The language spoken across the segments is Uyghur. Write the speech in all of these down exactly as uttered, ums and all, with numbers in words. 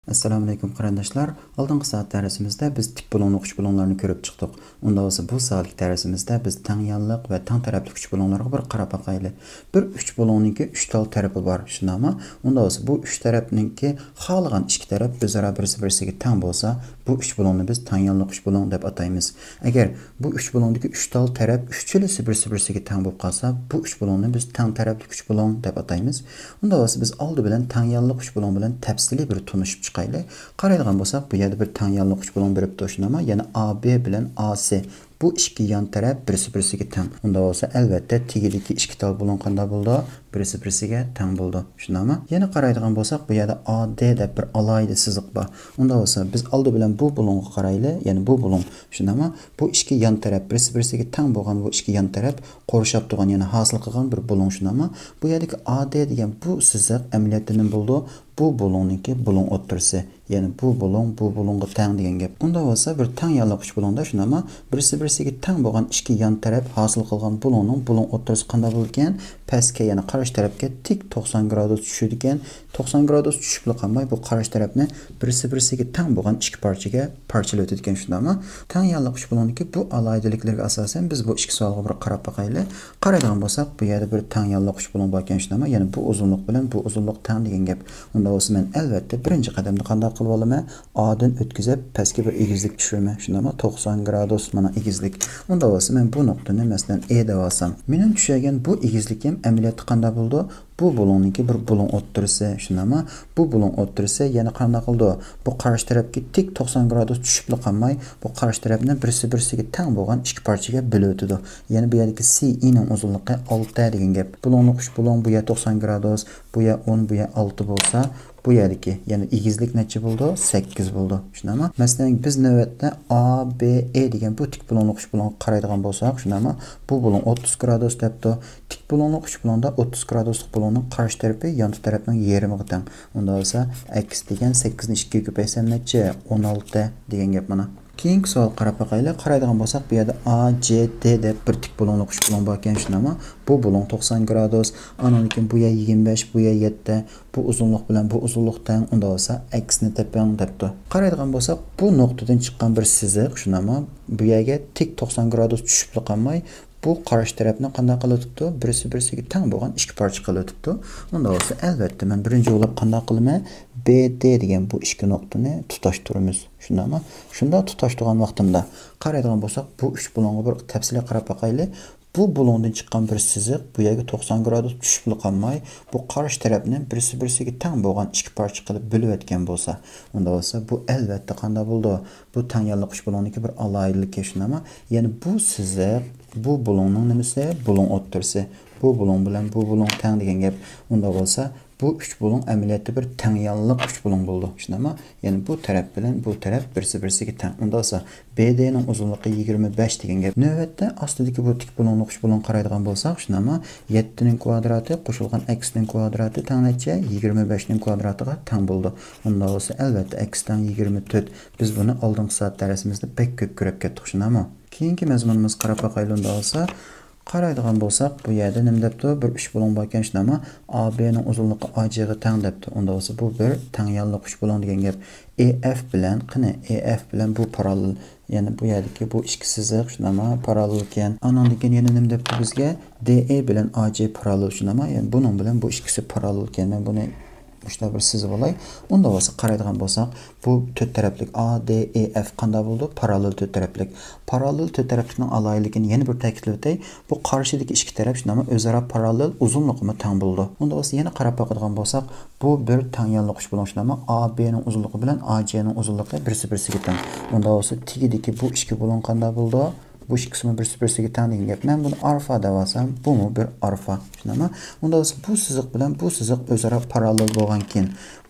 ئەسسالامۇئەلەيكۇم قېرىنداشلار. ئالدىنقى سائەت دەرسىمىزدە بىز تىك بۇلۇڭلۇق ئۈچ بۇلۇڭلارنى كۆرۈپ چىقتۇق. ئۇندا بولسا بۇ سائەتلىك دەرسىمىزدە بىز تەڭ يانلىق ۋە تەڭ تەرەپلىك ئۈچ بۇلۇڭلارغا بىر قاراپ باقايلى. بىر ئۈچ بۇلۇڭنىڭكى ئۈچ تال تەرىپى بار، شۇنداقمۇ؟ ئۇندا بولسا بۇ ئۈچ تەرەپنىڭكى خالىغان ئىككى تەرەپ ئۆزئارا بىرسى بىرسىگە تەڭ بولسا، بۇ ئۈچ بۇلۇڭنى بىز تەڭ يانلىق ئۈچ بۇلۇڭ دەپ ئاتايمىز. ئەگەر بۇ ئۈچ بۇلۇڭدىكى ئۈچ تال تەرەپ ئۈچىلىسى بىرسى بىرسىگە تەڭ بولۇپ قالسا، بۇ ئۈچ بۇلۇڭنى بىز تەڭ تەرەپلىك ئۈچ بۇلۇڭ دەپ ئاتايمىز. ئۇندا بولسا بىز ئالدى بىلەن تەڭ يانلىق ئۈچ بۇلۇڭ بىلەن تەپسىلىي بىر تونۇشۇپ چىقايلى. قارايدىغان بولساق، بۇ يەردە بىر تەڭ يانلىق ئۈچ بۇلۇڭ بېرىپتۇ، شۇنداقمۇ؟ يەنى ئا بې بىلەن ئا سې. بۇ ئىككى يان تەرەپ بىرسى بىرسىگە تەڭ. ئۇندا بولسا ئەلۋەتتە تېگىدىكى ئىككى تال بۇلۇڭ قانداق بولىدۇ؟ بىرسى بىرسىگە تەڭ بولىدۇ، شۇنداقمۇ؟ يەنە قارايدىغان بولساق، بۇ يەردە ئا دې دەپ بىر ئالاھىدە سىزىق بار. ئۇندا بولسا بىز ئالدى بىلەن بۇ بۇلۇڭغا قارايلى، يەنى بۇ بۇلۇڭ، شۇنداقمۇ؟ بۇ ئىككى يان تەرەپ بىرسى بىرسىگە تەڭ بولغان، بۇ ئىككى يان تەرەپ قورشاپ تۇرغان، يەنى ھاسىل قىلغان بىر بۇلۇڭ، شۇنداقمۇ؟ بۇ يەردىكى ئا دې دېگەن بۇ سىزىق ئەمەلىيەتتە نېمە بولىدۇ؟ بۇ بۇلۇڭنىڭكى بۇلۇڭ ئوتتۇرىسى. يەنى بۇ بۇلۇڭ بۇ بۇلۇڭغا تەڭ دېگەن گەپ. ئۇندا بولسا بىر تەڭ يانلىق ئۈچ بۇلۇڭدا، شۇنداقمۇ؟ بىرسى بىرسىگە تەڭ بولغان ئىككى يان تەرەپ ھاسىل قىلغان بۇلۇڭنىڭ بۇلۇڭ ئوتتۇرىسى قانداق بولىدىكەن؟ پەسكە، يەنى قارشى تەرەپكە تىك توقسان گرادۇس چۈشىدىكەن. توقسان گرادۇس چۈشۈپلا قالماي، بۇ قارشى تەرەپنى بىرسى بىرسىگە تەڭ بولغان ئىككى پارچىگە پارچىلىۋېتىدىكەن، شۇنداقمۇ؟ تەڭ يانلىق ئۈچ بۇلۇڭدىكى بۇ ئالاھىدىلىكلەرگە ئاساسەن بىز بۇ ئىككى سوئالغا بىر قاراپ باقايلى. قارايدىغان بولساق، بۇ يەردە بىر تەڭ يانلىق ئۈچ بۇلۇڭ باركەن، شۇنداقمۇ؟ يەنى بۇ ئۇزۇنلۇق بىلەن بۇ ئۇزۇنلۇق تەڭ دېگەن گەپ. ئۇندا بولسا مەن ئەلۋەتتە بىرىنچى قەدەمدە قانداق قىلىۋالىمەن؟ ئادىن ئۆتكۈزۈپ، پەسكە بىر ئېگىزلىك چۈشۈرىمەن، شۇنداقمۇ؟ توقسان گرادۇس، مانا ئېگىزلىك. ئۇندا بولسا مەن بۇ نۇقتىنى، مەسىلەن، ئې دەۋالسام، مېنىڭ چۈشەنگەن بۇ ئېگىزلىكىم ئەمەلىيەتتە قانداق بولىدۇ؟ بۇ بۇلۇڭنىڭكى بىر بۇلۇڭ ئوتتۇرىسى، شۇنداقمۇ؟ بۇ بۇلۇڭ ئوتتۇرىسى يەنە قانداق قىلىدۇ؟ بۇ قارشى تەرەپكە تىك توقسان گرادۇس چۈشۈپلا قالماي، بۇ قارشى تەرەپنى بىرسى بىرسىگە تەڭ بولغان ئىككى پارچىگە بۆلۈۋېتىدۇ. يەنى بۇ يەردىكى سى ئېنىڭ ئۇزۇنلۇقى ئالتە دېگەن گەپ. بۇلۇڭلۇق ئۈچ بۇلۇڭ، بۇ يەر توقسان گرادۇس، بۇ يەر ئون، بۇ يەر ئالتە بولسا، بۇ يەردىكى، يەنى ئېگىزلىك نەچچە بولىدۇ؟ سەككىز بولىدۇ. شۇنداقمۇ؟ مەسىلەن، بىز نۆۋەتتە ئا بې ئې دېگەن بۇ تىك بۇلۇڭلۇق ئۈچ بۇلۇڭغا قارايدىغان بولساق، شۇنداقمۇ؟ بۇ بۇلۇڭ ئوتتۇز گرادۇس دەپتۇ. تىك بۇلۇڭلۇق ئۈچ بۇلۇڭدا ئوتتۇز گرادۇسلۇق بۇلۇڭنىڭ قارشى تەرىپى يانتۇ تەرەپنىڭ يېرىمىغا تەڭ. ئۇندا بولسا ئەكس دېگەن سەككىزنى ئىككىگە كۆپەيتسەم نەچچە؟ ئون ئالتە دېگەن گەپ مانا. كېيىنكى سوئال قاراپ باقايلى. قارايدىغان بولساق، بۇ يەردە ئا جې دې دەپ بىر تىك بۇلۇڭلۇق ئۈچ بۇلۇڭ باركەن، شۇنداقمۇ؟ بۇ بۇلۇڭ توقسان گرادۇس، ئانىڭدىن كېيىن بۇ يەر يىگىرمە بەش، بۇ يەر يەتتە، بۇ ئۇزۇنلۇق بىلەن بۇ ئۇزۇنلۇق تەڭ. ئۇندا بولسا ئەكسنى تېپىڭ دەپتۇ. قارايدىغان بولساق، بۇ نۇقتىدىن چىققان بىر سىزىق، شۇنداقمۇ؟ بۇ يەرگە تىك توقسان گرادۇس چۈشۈپلا قالماي، بۇ قارشى تەرەپنى قانداق قىلىۋېتىپتۇ؟ بىرسى بىرسىگە تەڭ بولغان ئىككى پارچە قىلىۋېتىپتۇ. ئۇندا بولسا ئەلۋەتتە مەن بىرىنچى بولۇپ قانداق قىلىمەن؟ بې دې دېگەن بۇ ئىككى نۇقتىنى تۇتاشتۇرىمىز. شۇنداقمۇ؟ شۇنداق تۇتاشتۇرغان ۋاقتىمدا قارايدىغان بولساق، بۇ ئۈچ بۇلۇڭغا بىر تەپسىلىي قاراپ باقايلى. بۇ بۇلۇڭدىن چىققان بىر سىزىق بۇ يەرگە توقسان گرادۇس چۈشۈپلا قالماي، بۇ قارشى تەرەپنى بىرسى بىرسىگە تەڭ بولغان ئىككى پارچە قىلىپ بۆلۈۋەتكەن بولسا، ئۇندا بولسا بۇ ئەلۋەتتە قانداق بولىدۇ؟ بۇ تەڭ يانلىق ئۈچ بۇلۇڭنىڭكى بىر ئالاھىدىلىكى، شۇنداقمۇ؟ يەنى بۇ سىزىق بۇ بۇلۇڭنىڭ نېمىسى؟ بۇلۇڭ ئوتتۇرىسى. بۇ بۇلۇڭ بىلەن بۇ بۇلۇڭ تەڭ دېگەن گەپ. ئۇندا بولسا بۇ ئۈچ بۇلۇڭ ئەمەلىيەتتە بىر تەڭ يانلىق ئۈچ بۇلۇڭ بولىدۇ، شۇنداقمۇ؟ يەنى بۇ تەرەپ بىلەن بۇ تەرەپ بىرسى بىرسىگە تەڭ. ئۇندا بولسا بې دېنىڭ ئۇزۇنلۇقى يىگىرمە بەش دېگەن گەپ. نۆۋەتتە ئاستىدىكى بۇ تىك بۇلۇڭلۇق ئۈچ بۇلۇڭغا قارايدىغان بولساق، شۇنداقمۇ؟ يەتتىنىڭ كۋادراتى قوشۇلغان ئەكسنىڭ كۋادراتى تەڭ نەچچە؟ يىگىرمە بەشنىڭ كۋادراتىغا تەڭ بولىدۇ. ئۇندا بولسا ئەلۋەتتە ئەكس تەڭ يىگىرمە تۆت. بىز بۇنى ئالدىنقى سائەت دەرسىمىزدە بەك كۆپ كۆرۈپ كەتتۇق، شۇنداقمۇ؟ كېيىنكى مەزمۇنىمىزغا قاراپ باقايلى ئۇندا بولسا. قارايدىغان بولساق، بۇ يەردە نېمە دەپتۇ؟ بىر ئۈچ بۇلۇڭ باركەن، شۇنداقمۇ؟ ئا بېنىڭ ئۇزۇنلۇقى ئا جېغا تەڭ دەپتۇ. ئۇندا بولسا بۇ بىر تەڭ يانلىق ئۈچ بۇلۇڭ دېگەن گەپ. ئې ئېف بىلەن، قېنى، ئې ئېف بىلەن بۇ پاراللېل. يەنى بۇ يەردىكى بۇ ئىككى سىزىق، شۇنداقمۇ؟ پاراللېل ئىكەن. ئانىڭدىن كېيىن يەنە نېمە دەپتۇ بىزگە؟ دې ئې بىلەن ئا جې پاراللېل، شۇنداقمۇ؟ يەنى بۇنىڭ بىلەن بۇ ئىككىسى پاراللېل ئىكەن. مەن بۇنى مۇشۇنداق بىر سىزىۋالاي. ئۇندا بولسا قارايدىغان بولساق، بۇ تۆت تەرەپلىك ئا دې ئې ئېف قانداق بولىدۇ؟ پاراللېل تۆت تەرەپلىك. پاراللېل تۆت تەرەپلىكنىڭ ئالاھىدىلىكىنى يەنە بىر تەكىتلىۋېتەي. بۇ قارشىدىكى ئىككى تەرەپ شۇنداقمۇ ئۆزئارا پاراللېل، ئۇزۇنلۇقىمۇ تەڭ بولىدۇ. ئۇندا بولسا يەنە قاراپ باقىدىغان بولساق، بۇ بىر تەڭ يانلىق ئۈچ بۇلۇڭ شۇنداقمۇ؟ ئا بېنىڭ ئۇزۇنلۇقى بىلەن ئا جېنىڭ ئۇزۇنلۇقى بىرسى بىرسىگە تەڭ. ئۇندا بولسا تېگىدىكى بۇ ئىككى بۇلۇڭ قانداق بولىدۇ؟ بۇ ئىككىسىمۇ بىرسى بىرسىگە تەڭ دېگەن گەپ. مەن بۇنى ئارفا دەۋالسام، بۇمۇ بىر ئارفا. شۇنداقمۇ؟ ئۇندا بولسا بۇ سىزىق بىلەن بۇ سىزىق ئۆزئارا پاراللېل بولغانكىن،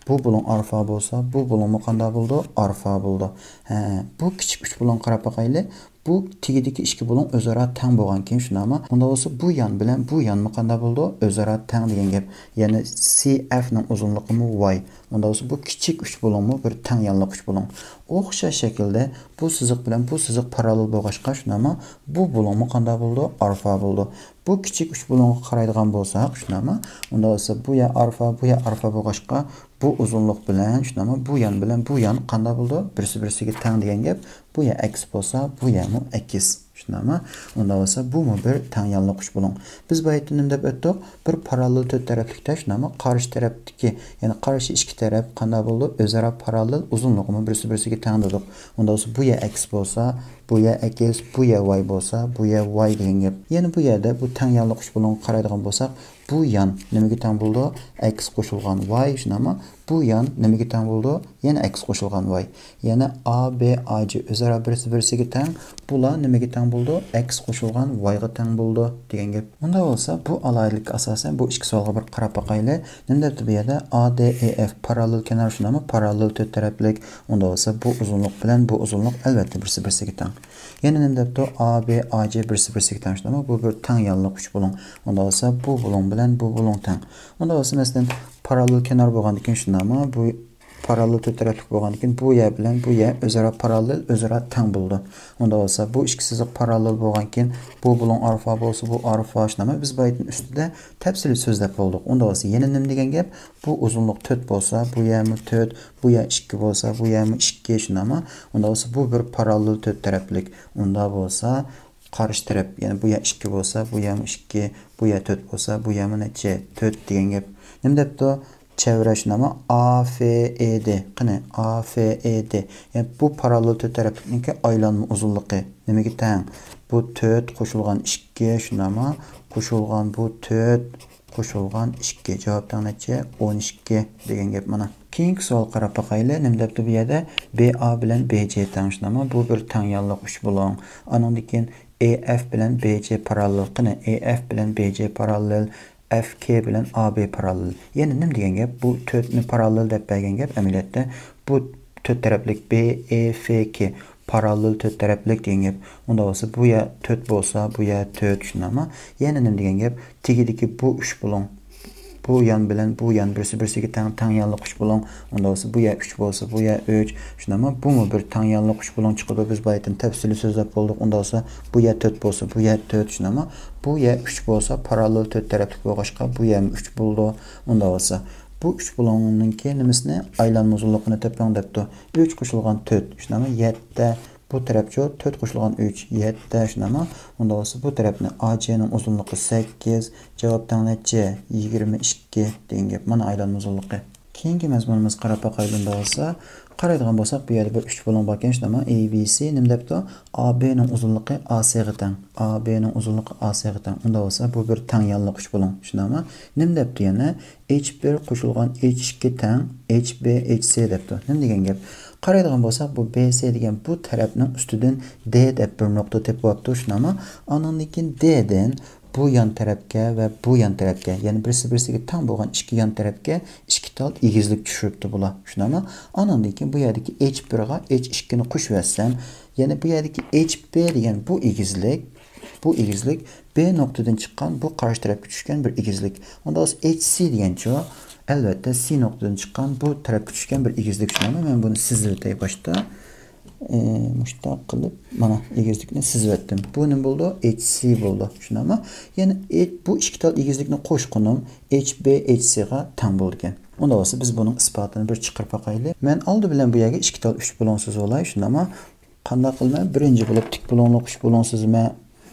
بۇ بۇلۇڭ ئارفا بولسا، بۇ بۇلۇڭمۇ قانداق بولىدۇ؟ ئارفا بولىدۇ. ھە، بۇ كىچىك ئۈچ بۇلۇڭغا قاراپ باقايلى. بۇ تېگىدىكى ئىككى بۇلۇڭ ئۆزئارا تەڭ بولغانكىن، شۇنداقمۇ؟ ئۇندا بولسا بۇ يان بىلەن بۇ يانمۇ قانداق بولىدۇ؟ ئۆزئارا تەڭ دېگەن گەپ. يەنى سى ئېفنىڭ ئۇزۇنلۇقىمۇ ۋاي. ئۇندا بولسا بۇ كىچىك ئۈچ بۇلۇڭمۇ بىر تەڭ يانلىق ئۈچ بۇلۇڭ. ئوخشاش شەكىلدە بۇ سىزىق بىلەن بۇ سىزىق پاراللېل بولغاچقا، شۇنداقمۇ؟ بۇ بۇلۇڭمۇ قانداق بولىدۇ؟ ئارفا بولىدۇ. بۇ كىچىك ئۈچ بۇلۇڭغا قارايدىغان بولساق، شۇنداقمۇ؟ ئۇندا بولسا بۇ يەر ئارفا، بۇ يەر ئارفا بولغاچقا، بۇ ئۇزۇنلۇق بىلەن، شۇنداقمۇ، بۇ يان بىلەن بۇ يان قانداق بولىدۇ؟ بىرسى بىرسىگە تەڭ دېگەن گەپ. بۇ يەر ئەكس بولسا، بۇ يەرمۇ ئەكس. شۇنداقمۇ؟ ئۇنداق بولسا، بۇمۇ بىر تەڭ يانلىق ئۈچ بۇلۇڭ. بىز بايىتىن نېمە دەپ ئۆتتۇق؟ بىر پاراللېل تۆت تەرەپلىكتە، شۇنداقمۇ؟ قارشى تەرەپتىكى، يەنى قارشى ئىككى تەرەپ قانداق بولىدۇ؟ ئۆزئارا پاراللېل، ئۇزۇنلۇقىمۇ بىرسى بىرسىگە تەڭ دېدۇق. ئۇنداق بولسا، بۇ يەر ئەكس بولسا، بۇ يەر ئەكس، بۇ يەر ۋاي بولسا، بۇ يەر ۋاي دېگەن گەپ. يەنە بۇ يەردە بۇ تەڭ يانلىق ئۈچ بۇلۇڭغا قارايدىغان بولساق، بۇ يان نېمىگە تەڭ بولىدۇ؟ ئەكس قوشۇلغان ۋاي، شۇنداقمۇ؟ بۇ يان نېمىگە تەڭ بولىدۇ؟ يەنە ئەكس قوشۇلغان ۋاي. يەنى ئا، بې، ئا، جې ئۆزئارا بىرسى بىرسىگە تەڭ. بۇلار نېمىگە تەڭ بولىدۇ؟ ئەكس قوشۇلغان ۋايغا تەڭ بولىدۇ دېگەن گەپ. ئۇنداق بولسا، بۇ ئالاھىدىلىككە ئاساسەن بۇ ئىككى سوئالغا بىر قاراپ باقايلى. نېمە دەپتۇ بۇ يەردە؟ ئا دې ئې ئېف پاراللېل كەنار، شۇنداقمۇ؟ پاراللېل تۆت تەرەپلىك. ئۇنداق بولسا، بۇ ئۇزۇنلۇق بىلەن بۇ ئۇزۇنلۇق ئەلۋەتتە بىرسى بىرسىگە تەڭ. يەنە نېمە دەپتۇ؟ ئا، بې، ئا، جې بىرسى بىرسىگە تەڭ، شۇنداقمۇ؟ بۇ بىر تەڭ يانلىق ئۈچ بۇلۇڭ. ئۇنداق بولسا، بۇ بۇلۇڭ بىلەن بۇ بۇلۇڭ تەڭ. ئۇنداق بولسا، مەسىلەن، پاراللېل كەنار بولغاندىكىن، شۇنداقمۇ؟ بۇ پاراللېل تۆت تەرەپلىك بولغاندىكىن، بۇ يەر بىلەن بۇ يەر ئۆزئارا پاراللېل، ئۆزئارا تەڭ بولىدۇ. ئۇنداق بولسا، بۇ ئىككىسى پاراللېل بولغانكىن، بۇ بۇلۇڭ ئالفا بولسا، بۇ ئالفا، شۇنداقمۇ؟ بىز بايىتىن ئۈستىدە تەپسىلىي سۆزلەپ بولدۇق. ئۇنداق بولسا، يەنە نېمە دېگەن گەپ؟ بۇ ئۇزۇنلۇق تۆت بولسا، بۇ يەرمۇ تۆت، بۇ يەر ئىككى بولسا، بۇ يەرمۇ ئىككى، شۇنداقمۇ؟ ئۇنداق بولسا، بۇ بىر پاراللېل تۆت تەرەپلىك. ئۇنداق بولسا، قارشى تەرەپ، يەنى بۇ يەر ئىككى بولسا، بۇ يەرمۇ ئىككى، بۇ يەر تۆت بولسا، بۇ يەرمۇ نەچچە؟ تۆت دېگەن گەپ. نېمە دەپتۇ؟ چەۋرە، شۇنداقمۇ؟ ئا فې ئې دې. قېنى، ئا فې ئې دې. يەنى بۇ پاراللېل تۆت تەرەپلىكنىڭكى ئايلانما ئۇزۇنلۇقى نېمىگە تەڭ؟ بۇ تۆت قوشۇلغان ئىككى، شۇنداقمۇ؟ قوشۇلغان بۇ تۆت قوشۇلغان ئىككى. جاۋاب تەڭ نەچچە؟ ئون ئىككى دېگەن گەپ مانا. كېيىنكى سوئال قاراپ باقايلى. نېمە دەپتۇ بۇ يەردە؟ بې ئا بىلەن بې جې تەڭ، شۇنداقمۇ؟ بۇ بىر تەڭ يانلىق ئۈچ بۇلۇڭ. ئانىڭدىن كېيىن ئې ئېف بىلەن بې جې پاراللېل. قېنى، ئې ئېف بىلەن بې جې پاراللېل، ئېف كې بىلەن ئا بې پاراللېل. يەنە نېمە دېگەن گەپ؟ بۇ تۆتنى پاراللېل دەپ بەرگەن گەپ ئەمەلىيەتتە. بۇ تۆت تەرەپلىك، بې ئې فې كې پاراللېل تۆت تەرەپلىك دېگەن گەپ. ئۇنداق بولسا، بۇ يەر تۆت بولسا، بۇ يەر تۆت، شۇنداقمۇ؟ يەنە نېمە دېگەن گەپ؟ تېگىدىكى بۇ ئۈچ بۇلۇڭ، بۇ يان بىلەن بۇ يان بىرسى بىرسىگە تەڭ، تەڭ يانلىق ئۈچ بۇلۇڭ. ئۇنداق بولسا، بۇ يەر ئۈچ بولسا، بۇ يەر ئۈچ، شۇنداقمۇ؟ بۇمۇ بىر تەڭ يانلىق ئۈچ بۇلۇڭ چىقىدۇ. بىز بايىتىن تەپسىلىي سۆزلەپ بولدۇق. ئۇنداق بولسا، بۇ يەر تۆت بولسا، بۇ يەر تۆت، شۇنداقمۇ؟ بۇ يەر ئۈچ بولسا، پاراللېل تۆت تەرەپلىك بولغاچقا، بۇ يەرمۇ ئۈچ بولىدۇ. ئۇنداق بولسا، بۇ ئۈچ بۇلۇڭنىڭكى نېمىسىنى، ئايلانما ئۇزۇنلۇقىنى تېپىڭ دەپتۇ. ئۈچ قوشۇلغان تۆت، شۇنداقمۇ؟ يەتتە. بۇ تەرەپچۇ تۆت قوشۇلغان ئۈچ، يەتتە، شۇنداقمۇ؟ ئۇنداق بولسا، بۇ تەرەپنى، ئا جېنىڭ ئۇزۇنلۇقى سەككىز، جاۋاب تەڭ نەچچە؟ يىگىرمە ئىككى دېگەن گەپ. مانا ئايلانما ئۇزۇنلۇقى. كېيىنكى مەزمۇنىمىزغا قاراپ باقايلى ئۇنداق بولسا. قارايدىغان بولساق، بۇ يەردە بىر ئۈچ بۇلۇڭ باركەن، شۇنداقمۇ؟ ئەي بى سى. نېمە دەپتۇ؟ ئا بىنىڭ ئۇزۇنلۇقى ئا سىغا تەڭ. ئا بىنىڭ ئۇزۇنلۇقى ئا سىغا تەڭ. ئۇنداق بولسا، بۇ بىر تەڭ يانلىق ئۈچ بۇلۇڭ. شۇنداقمۇ؟ نېمە دەپتۇ يەنە؟ ئېچ بىر قوشۇلغان ئېچ ئىككى تەڭ ئېچ بى ئېچ سى دەپتۇ. نېمە دېگەن گەپ؟ قارايدىغان بولساق، بۇ بى سى دېگەن بۇ تەرەپنىڭ ئۈستىدىن دې دەپ بىر نۇقتا تېپىۋاپتۇ، شۇنداقمۇ؟ ئانىڭدىن كېيىن دېدىن بۇ يان تەرەپكە ۋە بۇ يان تەرەپكە، يەنى بىرسى بىرسىگە تەڭ بولغان ئىككى يان تەرەپكە ئىككى تال ئېگىزلىك چۈشۈرۈپتۇ بۇلار، شۇنداقمۇ؟ ئانىڭدىن كېيىن بۇ يەردىكى ئېچ بىرغا ئېچ ئىككىنى قوشۇۋەتسەم، يەنى بۇ يەردىكى ئېچ بى دېگەن بۇ ئېگىزلىك، بۇ ئېگىزلىك بى نۇقتىدىن چىققان بۇ قارشى تەرەپكە چۈشكەن بىر ئېگىزلىك. ئۇنداق بولسا، ئېچ سى دېگەنچۇ؟ ئەلۋەتتە، سى نۇقتىدىن چىققان بۇ تەرەپكە چۈشكەن بىر ئېگىزلىك، شۇنداقمۇ؟ مەن بۇنى سىزىۋېتەي باشتا. ئى، مۇشتاق قىلىپ، مانا، ئېگىزلىكنى سىزىۋەتتىم. بۇ نېمە بولىدۇ؟ ئېچ سى بولىدۇ. شۇنداقمۇ؟ يەنى ئېچ، بۇ ئىككى تال ئېگىزلىكنى قوشقىنىم ئېچ بى ئېچ سىغا تەڭ بولىدىكەن. ئۇنداق بولسا، بىز بۇنىڭ ئىسپاتىنى بىر چىقىرىپ باقايلى. مەن ئالدى بىلەن بۇ يەرگە ئىككى تال ئۈچ بۇلۇڭ سىزىۋالاي، شۇنداقمۇ؟ قانداق قىلىمەن؟ بىرىنچى بولۇپ تىك بۇلۇڭلۇق ئۈچ بۇلۇڭ سىزىمەن.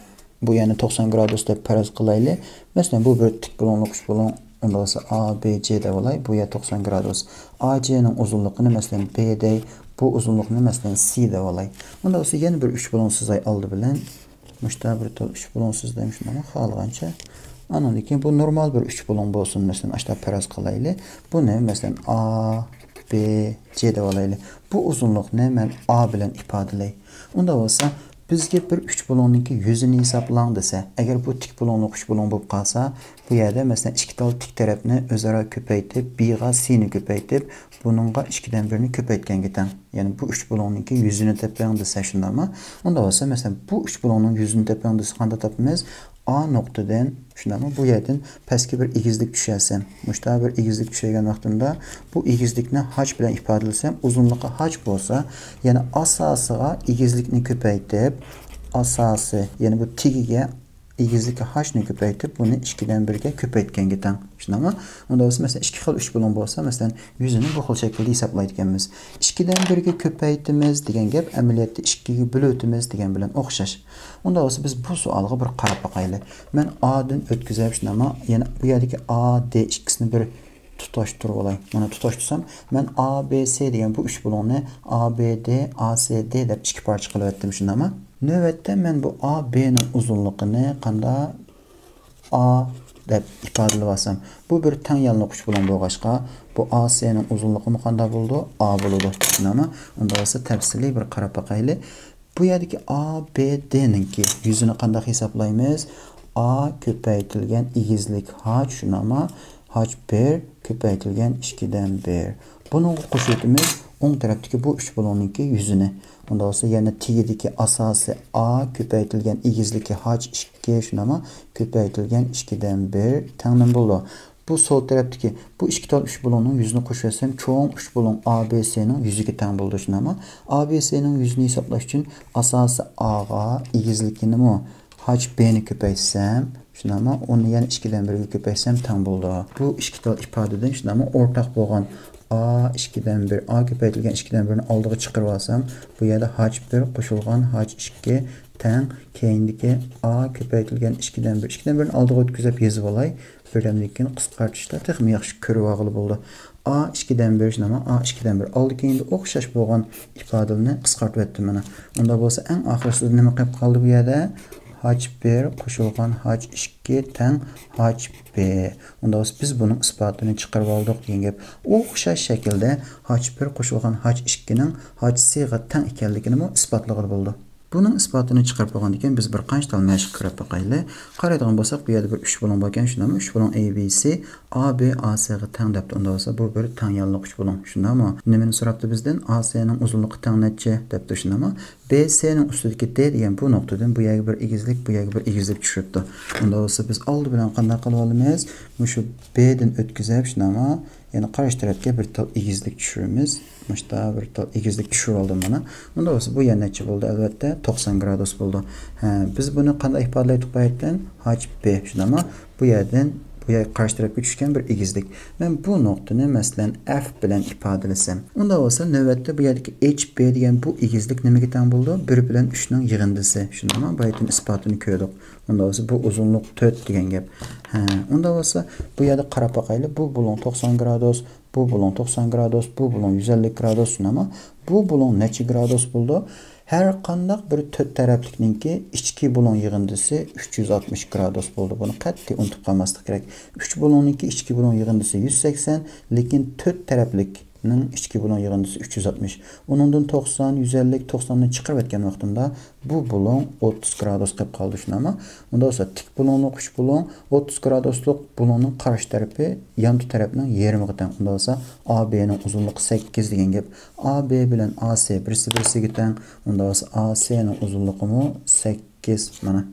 بۇ يەرنى توقسان گرادۇس دەپ پەرەز قىلايلى. مەسىلەن، بۇ بىر تىك بۇلۇڭلۇق ئۈچ بۇلۇڭ. ئۇنداق بولسا، ئا بى جې دەۋالاي. بۇ يەر توقسان گرادۇس. ئا جېنىڭ ئۇزۇنلۇقىنى، مەسىلەن، بى دەي. بۇ ئۇزۇنلۇقنى، مەسىلەن، سى دەۋالاي. ئۇنداق بولسا، يەنە بىر ئۈچ بۇلۇڭ سىزاي ئالدى بىلەن. مۇشتا بىر تال ئۈچ بۇلۇڭ سىزدىم، شۇنداقمۇ؟ خالىغانچە. ئانىڭدىن كېيىن بۇ نورمال بىر ئۈچ بۇلۇڭ بولسۇن، مەسىلەن، ئاشتا پەرەز قىلايلى. بۇنى، مەسىلەن، ئا بى جې دەۋالايلى. بۇ ئۇزۇنلۇقنى مەن ئا بىلەن ئىپادىلەي. ئۇنداق بولسا، بىزگە بىر ئۈچ بۇلۇڭنىڭكى يۈزىنى ھېسابلاڭ دېسە، ئەگەر بۇ تىك بۇلۇڭلۇق ئۈچ بۇلۇڭ بولۇپ قالسا، بۇ يەردە، مەسىلەن، ئىككى تال تىك تەرەپنى ئۆزئارا كۆپەيتىپ، بىغا سىنى كۆپەيتىپ، بۇنىڭغا ئىككىدىن بىرنى كۆپەيتكەنگە تەڭ. يەنى بۇ ئۈچ بۇلۇڭنىڭكى يۈزىنى تېپىڭ دېسە، شۇنداقمۇ؟ ئۇنداق بولسا، مەسىلەن، بۇ ئۈچ بۇلۇڭنىڭ يۈزىنى تېپىڭ دېسە، قانداق تاپىمىز؟ ئا نۇقتىدىن، شۇنداقمۇ؟ بۇ يەردىن پەسكە بىر ئېگىزلىك چۈشۈرسەم، مۇشتا بىر ئېگىزلىك چۈشۈرگەن ۋاقتىمدا، بۇ ئېگىزلىكنى ھاچ بىلەن ئىپادىلىسەم، ئۇزۇنلۇقى ھاچ بولسا، يەنى ئاساسىغا ئېگىزلىكنى كۆپەيتىپ، ئاساسى، يەنى بۇ تېگىگە ئېگىزلىكى ھنى كۆپەيتىپ، بۇنى ئىككىدىن بىرگە كۆپەيتكەنگە تەڭ. شۇنداقمۇ؟ ئۇندا بولسا، مەسىلەن، ئىككى خىل ئۈچ بۇلۇڭ بولسا، مەسىلەن، يۈزىنى بۇ خىل شەكىلدە ھېسابلايدىكەنمىز. ئىككىدىن بىرگە كۆپەيتىمىز دېگەن گەپ ئەمەلىيەتتە ئىككىگە بۆلۈۋېتىمىز دېگەن بىلەن ئوخشاش. ئۇندا بولسا، بىز بۇ سوئالغا بىر قاراپ باقايلى. مەن ئادىن ئۆتكۈزەپ، شۇنداقمۇ؟ يەنە بۇ يەردىكى ئا، دې ئىككىسىنى بىر تۇتاشتۇرۇۋالاي. مانا تۇتاشتۇرسام، مەن ئا بې سې دېگەن بۇ ئۈچ بۇلۇڭنى ئا بې دې، ئا سې دې دەپ ئىككى پارچە قىلىۋەتتىم، شۇنداقمۇ؟ نۆۋەتتە مەن بۇ ئا بې نىڭ ئۇزۇنلۇقىنى قانداق ئا دەپ ئىپادىلىۋالسام، بۇ بىر تەڭ يانلىق ئۈچ بۇلۇڭ بولغاچقا، بۇ ئا سې نىڭ ئۇزۇنلۇقىمۇ قانداق بولىدۇ؟ ئا بولىدۇ، شۇنداقمۇ؟ ئۇندا بولسا تەپسىلىي بىر قاراپ باقايلى. بۇ يەردىكى ئا بې دې نىڭكى يۈزىنى قانداق ھېسابلايمىز؟ ئا كۆپەيتىلگەن ئېگىزلىك ھاچ، شۇنداقمۇ؟ ھاچ بىر كۆپەيتىلگەن ئىككىدىن بىر. بۇنىڭغا قوشۇۋېتىمىز ئوڭ تەرەپتىكى بۇ ئۈچ بۇلۇڭنىڭكى يۈزىنى. ئۇندا بولسا يەنە تېگىدىكى ئاساسى ئا كۆپەيتىلگەن ئېگىزلىكى ھاچ ئىككى، شۇنداقمۇ؟ كۆپەيتىلگەن ئىككىدىن بىر تەڭ نېمە بولىدۇ؟ بۇ سول تەرەپتىكى بۇ ئىككى تال ئۈچ بۇلۇڭنىڭ يۈزىنى قوشۇۋەتسەم، چوڭ ئۈچ بۇلۇڭ ئا بې سې نىڭ يۈزىگە تەڭ بولىدۇ، شۇنداقمۇ؟ ئا بې سې نىڭ يۈزىنى ھېسابلاش ئۈچۈن ئاساسى ئاغا ئېگىزلىكىنىمۇ ھاچ بې نى كۆپەيتسەم، شۇنداقمۇ؟ ئۇنى يەنە ئىككىدىن بىرگە كۆپەيتسەم تەڭ بولىدۇ. بۇ ئىككى تال ئىپادىدىن، شۇنداقمۇ؟ ئورتاق بولغان ئا ئىككىدىن بىر، ئا كۆپەيتىلگەن ئىككىدىن بىرنى ئالدىغا چىقىرىۋالسام، بۇ يەردە ھاچ بىر قوشۇلغان ھاچ ئىككى تەڭ كەينىدىكى ئا كۆپەيتىلگەن ئىككىدىن بىر، ئىككىدىن بىرنى ئالدىغا ئۆتكۈزۈپ يېزىۋالاي. بىردەمدىن كېيىن قىسقارتىشتا تېخىمۇ ياخشى كۆرۈۋالغىلى بولىدۇ. ئا ئىككىدىن بىر، شۇنداقمۇ؟ ئا ئىككىدىن بىر ئالدى كەينىدە ئوخشاش بولغان ئىپادىلىرىنى قىسقارتىۋەتتىم مانا. ئۇنداق بولسا ئەڭ ئاخىرسىدا نېمە قېلىپ قالدى بۇ يەردە؟ ھاچ بىر قوشۇلغان ھاچ ئىككى تەڭ ھاچ بې. ئۇنداق بولسا بىز بۇنىڭ ئىسپاتىنى چىقىرىۋالدۇق دېگەن گەپ. ئوخشاش شەكىلدە ھاچ بىر قوشۇلغان ھاچ ئىككىنىڭ ھاچ سىغا تەڭ ئىكەنلىكىنىمۇ ئىسپاتلىغىلى بولىدۇ. بۇنىڭ ئىسپاتىنى چىقىرىپ بولغاندىن كېيىن بىز بىر قانچە تال مەشىق كۆرۈپ باقايلى. قارايدىغان بولساق، بۇ يەردە بىر ئۈچ بۇلۇڭ باركەن، شۇنداقمۇ؟ ئۈچ بۇلۇڭ ئېي بى سى ئا بې ئا سىغا تەڭ دەپتۇ. ئۇنداق بولسا بۇ بىر تەڭ يانلىق ئۈچ بۇلۇڭ، شۇنداقمۇ؟ نېمىنى سوراپتۇ بىزدىن؟ ئا سې نىڭ ئۇزۇنلۇقى تەڭ نەچچە دەپتۇ، شۇنداقمۇ؟ بې سې نىڭ ئۈستىدىكى دې دېگەن بۇ نۇقتىدىن بۇ يەرگە بىر ئېگىزلىك، بۇ يەرگە بىر ئېگىزلىك چۈشۈرۈپتۇ. ئۇنداق بولسا بىز ئالدى بىلەن قانداق قىلىۋالىمىز؟ مۇشۇ بې دىن ئۆتكۈزۈپ، شۇنداقمۇ؟ يەنە قارشى تەرەپكە بىر تال ئېگىزلىك چۈشۈرىمىز. مۇشتا بىر تال ئېگىزلىك چۈشۈرۈۋالدىم مانا. ئۇنداق بولسا بۇ يەر نەچچە بولدى؟ ئەلۋەتتە توقسان گرادۇس بولىدۇ. ھە، بىز بۇنى قانداق ئىپادىلەيتتۇق بايىتتىن؟ ھاچ بې، شۇنداقمۇ؟ بۇ يەردىن بۇ يەرگە قارشى تەرەپكە چۈشكەن بىر ئېگىزلىك. مەن بۇ نۇقتىنى مەسىلەن ئەف بىلەن ئىپادىلىسەم. ئۇنداق بولسا نۆۋەتتە بۇ يەردىكى ئېچ بې دېگەن بۇ ئېگىزلىك نېمىگە تەڭ بولىدۇ؟ بىر بىلەن ئۈچنىڭ يىغىندىسى. شۇنداقمۇ؟ بايىتتىن ئىسپاتىنى كۆردۇق. ئۇنداق بولسا بۇ ئۇزۇنلۇق تۆت دېگەن گەپ. ھە، ئۇنداق بولسا بۇ يەردە قاراپ باقايلى. بۇ بۇلۇڭ توقسان گرادۇس، بۇ بۇلۇڭ توقسان گرادۇس، بۇ بۇلۇڭ يۈز ئەللىك گرادۇس، شۇنداقمۇ؟ بۇ بۇلۇڭ نەچچە گرادۇس بولىدۇ؟ ھەر قانداق بىر تۆت تەرەپلىكنىڭكى ئىچكى بۇلۇڭ يىغىندىسى ئۈچ يۈز ئاتمىش گرادۇس بولىدۇ. بۇنى قەتئىي ئۇنتۇپ قالماسلىق كېرەك. ئۈچ بۇلۇڭنىڭكى ئىچكى بۇلۇڭ يىغىندىسى يۈز سەكسەن، لېكىن تۆت تەرەپلىكنىڭ ئىچكى بۇلۇڭ يىغىندىسى ئۈچ يۈز ئاتمىش. ئۇنىڭدىن توقسان، يۈز ئەللىك، توقساندىن چىقىرىۋەتكەن ۋاقتىمدا بۇ بۇلۇڭ ئوتتۇز گرادۇس قىلىپ قالدى، شۇنداقمۇ؟ ئۇنداق بولسا تىك بۇلۇڭلۇق ئۈچ بۇلۇڭ ئوتتۇز گرادۇسلۇق بۇلۇڭنىڭ قارشى تەرىپى يانتۇ تەرەپنىڭ يېرىمىغا تەڭ. ئۇنداق بولسا ئا بې نىڭ ئۇزۇنلۇقى سەككىز دېگەن گەپ. ئا بې بىلەن ئا سې بىرسى بىرسىگە تەڭ. ئۇنداق بولسا ئا سې نىڭ ئۇزۇنلۇقىمۇ سەككىز مانا.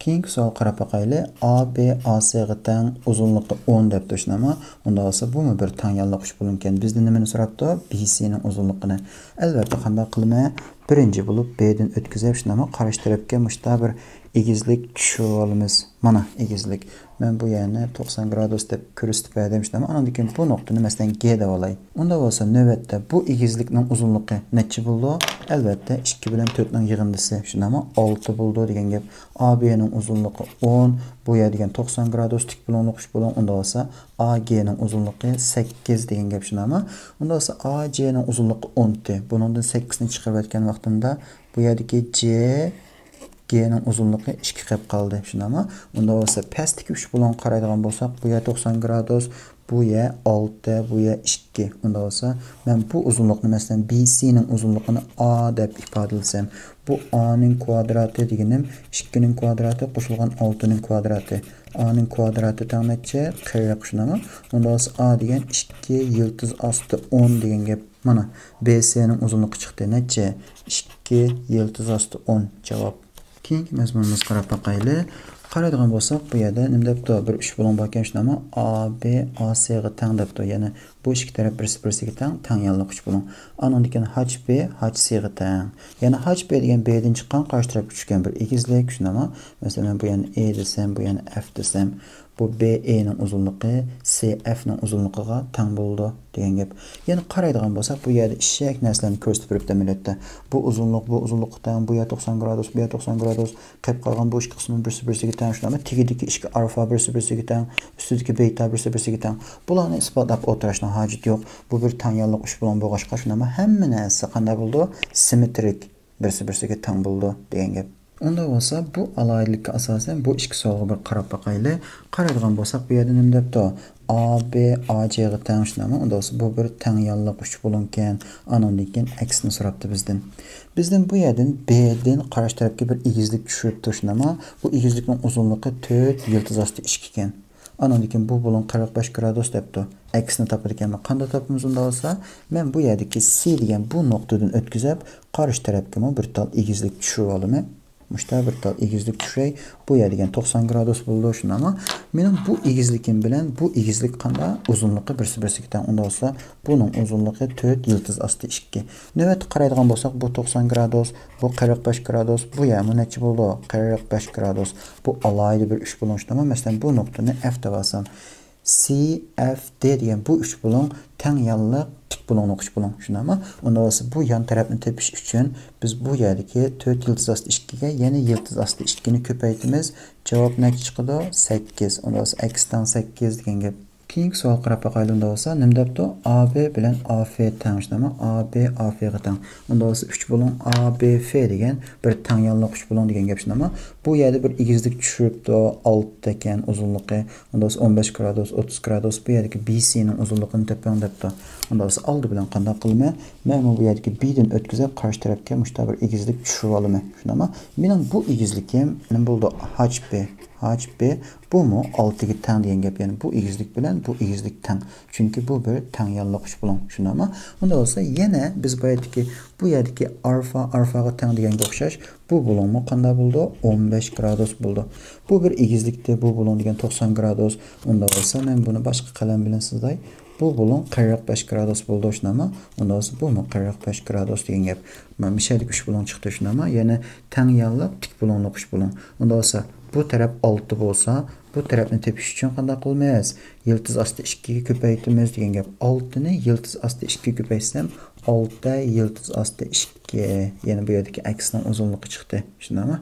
كېيىنكى سوئالغا قاراپ باقايلى. ئا بې ئا سېغا تەڭ، ئۇزۇنلۇقى ئون دەپتۇ، شۇنداقمۇ؟ ئۇنداق بولسا بۇمۇ بىر تەڭ يانلىق ئۈچ بۇلۇڭكەن. بىزدىن نېمىنى سوراپتۇ؟ بې سېنىڭ ئۇزۇنلۇقىنى. ئەلۋەتتە، قانداق قىلىمەن؟ بىرىنچى بولۇپ بېدىن ئۆتكۈزۈپ، شۇنداقمۇ؟ قارشى تەرەپكە مۇشتا بىر ئېگىزلىك چۈشۈرۈۋالىمىز. مانا ئېگىزلىك. مەن بۇ يەرنى توقسان گرادۇس دەپ كۆرسىتىپ بەردىم، شۇنداقمۇ؟ ئانىڭدىن كېيىن بۇ نۇقتىنى مەسىلەن گې دەۋالاي. ئۇنداق بولسا نۆۋەتتە بۇ ئېگىزلىكنىڭ ئۇزۇنلۇقى نەچچە بولىدۇ؟ ئەلۋەتتە ئىككى بىلەن تۆتنىڭ يىغىندىسى، شۇنداقمۇ؟ ئالتە بولىدۇ دېگەن گەپ. ئا بېنىڭ ئۇزۇنلۇقى ئون، بۇ يەر دېگەن توقسان گرادۇس، تىك بۇلۇڭلۇق ئۈچ بۇلۇڭ، ئۇنداق بولسا ئا گېنىڭ ئۇزۇنلۇقى سەككىز دېگەن گەپ، شۇنداقمۇ؟ ئۇنداق بولسا ئا جېنىڭ ئۇزۇنلۇقى ئون ئىككى. بۇنىڭدىن سەككىزنى چىقىرىۋەتكەن ۋاقتىمدا بۇ يەردىكى جې گېنىڭ ئۇزۇنلۇقى ئىككى قېلىپ قالدى، شۇنداقمۇ؟ ئۇنداق بولسا پەستىكى ئۈچ بۇلۇڭغا قارايدىغان بولساق، بۇ يەر توقسان گرادۇس، بۇ يەر ئالتە، بۇ يەر ئىككى. ئۇنداق بولسا مەن بۇ ئۇزۇنلۇقنى، مەسىلەن، بې سېنىڭ ئۇزۇنلۇقىنى ئا دەپ ئىپادىلىسەم، بۇ ئانىڭ كۋادراتى دېگىنىم ئىككىنىڭ كۋادراتى قوشۇلغان ئالتىنىڭ كۋادراتى. ئانىڭ كۋادراتى تەڭ نەچچە؟ قىرىق، شۇنداقمۇ؟ ئۇنداق بولسا ئا دېگەن ئىككى يىلتىز ئاستى ئون دېگەن گەپ. مانا، بې سېنىڭ ئۇزۇنلۇقى چىقتى. نەچچە؟ ئىككى يىلتىز ئاستى ئون جاۋاب. كېيىنكى مەزمۇنىمىزغا قاراپ باقايلى. قارايدىغان بولساق، بۇ يەردە نېمە دەپتۇ؟ بىر ئۈچ بۇلۇڭ باركەن، شۇنداقمۇ؟ ئا بى ئا سىغا تەڭ دەپتۇ. يەنى بۇ ئىككى تەرەپ بىرسى-بىرسىگە تەڭ، تەڭ يانلىق ئۈچ بۇلۇڭ. ئانىڭدىن كېيىن ھاچ بى ھاچ سىغا تەڭ. يەنى ھاچ بى دېگەن بىدىن چىققان، قارشى تەرەپكە چۈشكەن بىر ئېگىزلىك، شۇنداقمۇ؟ مەسىلەن، مەن بۇ يەرنى ئې دېسەم، بۇ يەرنى ئەف دېسەم، بۇ بى ئېنىڭ ئۇزۇنلۇقى سى ئەفنىڭ ئۇزۇنلۇقىغا تەڭ بولىدۇ دېگەن گەپ. يەنە قارايدىغان بولساق، بۇ يەردە ئىششەك نەرسىلەرنى كۆرسىتىپ بېرىپتۇ ئەمەلىيەتتە. بۇ ئۇزۇنلۇق، بۇ ئۇزۇنلۇققا تەڭ، بۇ يەر توقسان گرادۇس، بۇ يەر توقسان گرادۇس. قېلىپ قالغان بۇ ئىككى قىسمى بىرسى-بىرسىگە تەڭ، شۇنداقمۇ؟ تېگىدىكى ئىككى ئارفا بىرسى-بىرسىگە تەڭ، ئۈستىدىكى بىتا بىرسى-بىرسىگە تەڭ. بۇلارنى ئىسپاتلاپ ئولتۇرۇشنىڭ ھاجىتى يوق. بۇ بىر تەڭ يانلىق ئۈچ بۇلۇڭ بولغاچقا، شۇنداقمۇ؟ ھەممە نەرسە قانداق بولىدۇ؟ سىممېترىك، بىرسى-بىرسىگە تەڭ بولىدۇ دېگەن گەپ. ئۇنداق بولسا، بۇ ئالاھىدىلىككە ئاساسەن بۇ ئىككى سوئالغا بىر قاراپ باقايلى. قارايدىغان بولساق، بۇ يەردە نېمە دەپتۇ؟ ئا بى ئا جىغا تەڭ، شۇنداقمۇ؟ ئۇنداق بولسا، بۇ بىر تەڭ يانلىق ئۈچ بۇلۇڭكەن. ئانىڭدىن كېيىن ئەكسىنى سوراپتۇ بىزدىن. بىزدىن بۇ يەردىن بىدىن قارشى تەرەپكە بىر ئېگىزلىك چۈشۈرۈپتۇ، شۇنداقمۇ؟ بۇ ئېگىزلىكنىڭ ئۇزۇنلۇقى تۆت يىلتىز ئاستى ئىككىكەن. ئانىڭدىن كېيىن بۇ بۇلۇڭ قىرىق بەش گرادۇس دەپتۇ. ئەكسىنى تاپىدىكەنمەن. قانداق تاپىمىز ئۇنداق بولسا؟ مەن بۇ يەردىكى سى دېگەن بۇ نۇقتىدىن ئۆتكۈزۈپ، قارشى تەرەپكىمۇ بىر تال ئېگىزلىك چۈشۈرۈۋالىمەن. مۇشتا بىر تال ئېگىزلىك چۈشۈرەي. بۇ يەر دېگەن توقسان گرادۇس بولىدۇ، شۇنداقمۇ؟ مېنىڭ بۇ ئېگىزلىكىم بىلەن بۇ ئېگىزلىك قانداق؟ ئۇزۇنلۇقى بىرسى بىرسىگە تەڭ. ئۇنداق بولسا، بۇنىڭ ئۇزۇنلۇقى تۆت يىلتىز ئاستى ئىككى. نۆۋەتتە قارايدىغان بولساق، بۇ توقسان گرادۇس، بۇ قىرىق بەش گرادۇس، بۇ يەرمۇ نەچچە بولىدۇ؟ قىرىق بەش گرادۇس. بۇ ئالاھىدە بىر ئۈچ بۇلۇڭ، شۇنداقمۇ؟ مەسىلەن، بۇ نۇقتىنى ئەف دەپ ئالسام، سى ئەف دى دېگەن بۇ ئۈچ بۇلۇڭ تەڭ يانلىق تىك بۇلۇڭلۇق ئۈچ بۇلۇڭ، شۇنداقمۇ؟ ئۇنداق بولسا، بۇ يان تەرەپنى تېپىش ئۈچۈن بىز بۇ يەردىكى تۆت يىلتىز ئاستى ئىككىگە يەنە يىلتىز ئاستى ئىككىنى كۆپەيتىمىز. جاۋاب نەچچە چىقىدۇ؟ سەككىز. ئۇنداق بولسا، ئەكس تەڭ سەككىز دېگەن گەپ. كېيىنكى سوئالغا قاراپ باقايلى، ئۇنداق بولسا. نېمە دەپتۇ؟ ئا بى بىلەن ئا فى تەڭ، شۇنداقمۇ؟ ئا بى ئا فىغا تەڭ. ئۇنداق بولسا، ئۈچ بۇلۇڭ ئا بى فى دېگەن بىر تەڭ يانلىق ئۈچ بۇلۇڭ دېگەن گەپ، شۇنداقمۇ؟ بۇ يەردە بىر ئېگىزلىك چۈشۈرۈپتۇ، ئالتە ئىكەن ئۇزۇنلۇقى. ئۇنداق بولسا، ئون بەش گرادۇس، ئوتتۇز گرادۇس، بۇ يەردىكى بى سىنىڭ ئۇزۇنلۇقىنى تېپىڭ دەپتۇ. ئۇنداق بولسا، ئالدى بىلەن قانداق قىلىمەن؟ مەنمۇ بۇ يەردىكى بىدىن ئۆتكۈزۈپ، قارشى تەرەپكە مۇشتا بىر ئېگىزلىك چۈشۈرۈۋالىمەن، شۇنداقمۇ؟ مېنىڭ بۇ ئېگىزلىكىم نېمە بولىدۇ؟ ھاچ بى. ھاچ بى، بۇمۇ ئالتىگە تەڭ دېگەن گەپ. يەنى بۇ ئېگىزلىك بىلەن بۇ ئېگىزلىك تەڭ. چۈنكى بۇ بىر تەڭ يانلىق ئۈچ بۇلۇڭ، شۇنداقمۇ؟ ئۇنداق بولسا، يەنە بىز بۇ يەردىكى، بۇ يەردىكى ئارفا، ئارفاغا تەڭ دېگەنگە ئوخشاش، بۇ بۇلۇڭمۇ قانداق بولىدۇ؟ ئون بەش گرادۇس بولىدۇ. بۇ بىر ئېگىزلىكتە، بۇ بۇلۇڭ دېگەن توقسان گرادۇس. ئۇنداق بولسا، مەن بۇنى باشقا قەلەم بىلەن سىزاي. بۇ بۇلۇڭ قىرىق بەش گرادۇس بولىدۇ، شۇنداقمۇ؟ ئۇنداق بولسا، بۇمۇ قىرىق بەش گرادۇس دېگەن گەپ. مانا مىشەدىكى ئۈچ بۇلۇڭ چىقتى، شۇنداقمۇ؟ يەنى تەڭ يانلىق تىك بۇلۇڭلۇق ئۈچ بۇلۇڭ. ئۇنداق بولسا، بۇ تەرەپ ئالتە بولسا، بۇ تەرەپنى تېپىش ئۈچۈن قانداق قىلىمىز؟ يىلتىز ئاستى ئىككىگە كۆپەيتىمىز دېگەن گەپ. ئالتىنى يىلتىز ئاستى ئىككىگە كۆپەيتسەم، ئالتە يىلتىز ئاستى ئىككى. يەنى بۇ يەردىكى ئەكسنىڭ ئۇزۇنلۇقى چىقتى. شۇنداقمۇ؟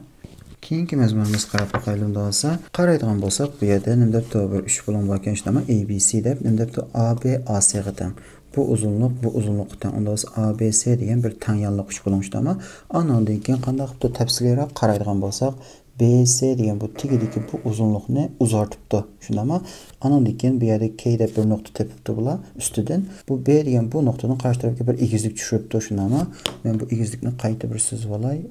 كېيىنكى مەزمۇنىمىزغا قاراپ باقايلى ئۇنداق بولسا. قارايدىغان بولساق، بۇ يەردە نېمە دەپتۇ؟ بىر ئۈچ بۇلۇڭ باركەن، شۇنداقمۇ؟ ئەي بى سى دەپ، نېمە دەپتۇ؟ ئا بى ئا سىغا تەڭ. بۇ ئۇزۇنلۇق، بۇ ئۇزۇنلۇققا تەڭ. ئۇنداق بولسا، ئا بى سى دېگەن بىر تەڭ يانلىق ئۈچ بۇلۇڭ، شۇنداقمۇ؟ ئانىڭدىن كېيىن قانداق قىپتۇ؟ تەپسىلىيراق قارايدىغان بولساق، بى سى دېگەن بۇ تېگىدىكى بۇ ئۇزۇنلۇقنى ئۇزارتىپتۇ، شۇنداقمۇ؟ ئانىڭدىن كېيىن بۇ يەردە كەي دەپ بىر نۇقتا تېپىپتۇ بۇلار ئۈستىدىن. بۇ بى دېگەن بۇ نۇقتىدىن قارشى تەرەپكە بىر ئېگىزلىك چۈشۈرۈپتۇ، شۇنداقمۇ؟ مەن بۇ ئېگىزلىكنى قايتا بىر سىزىۋالاي.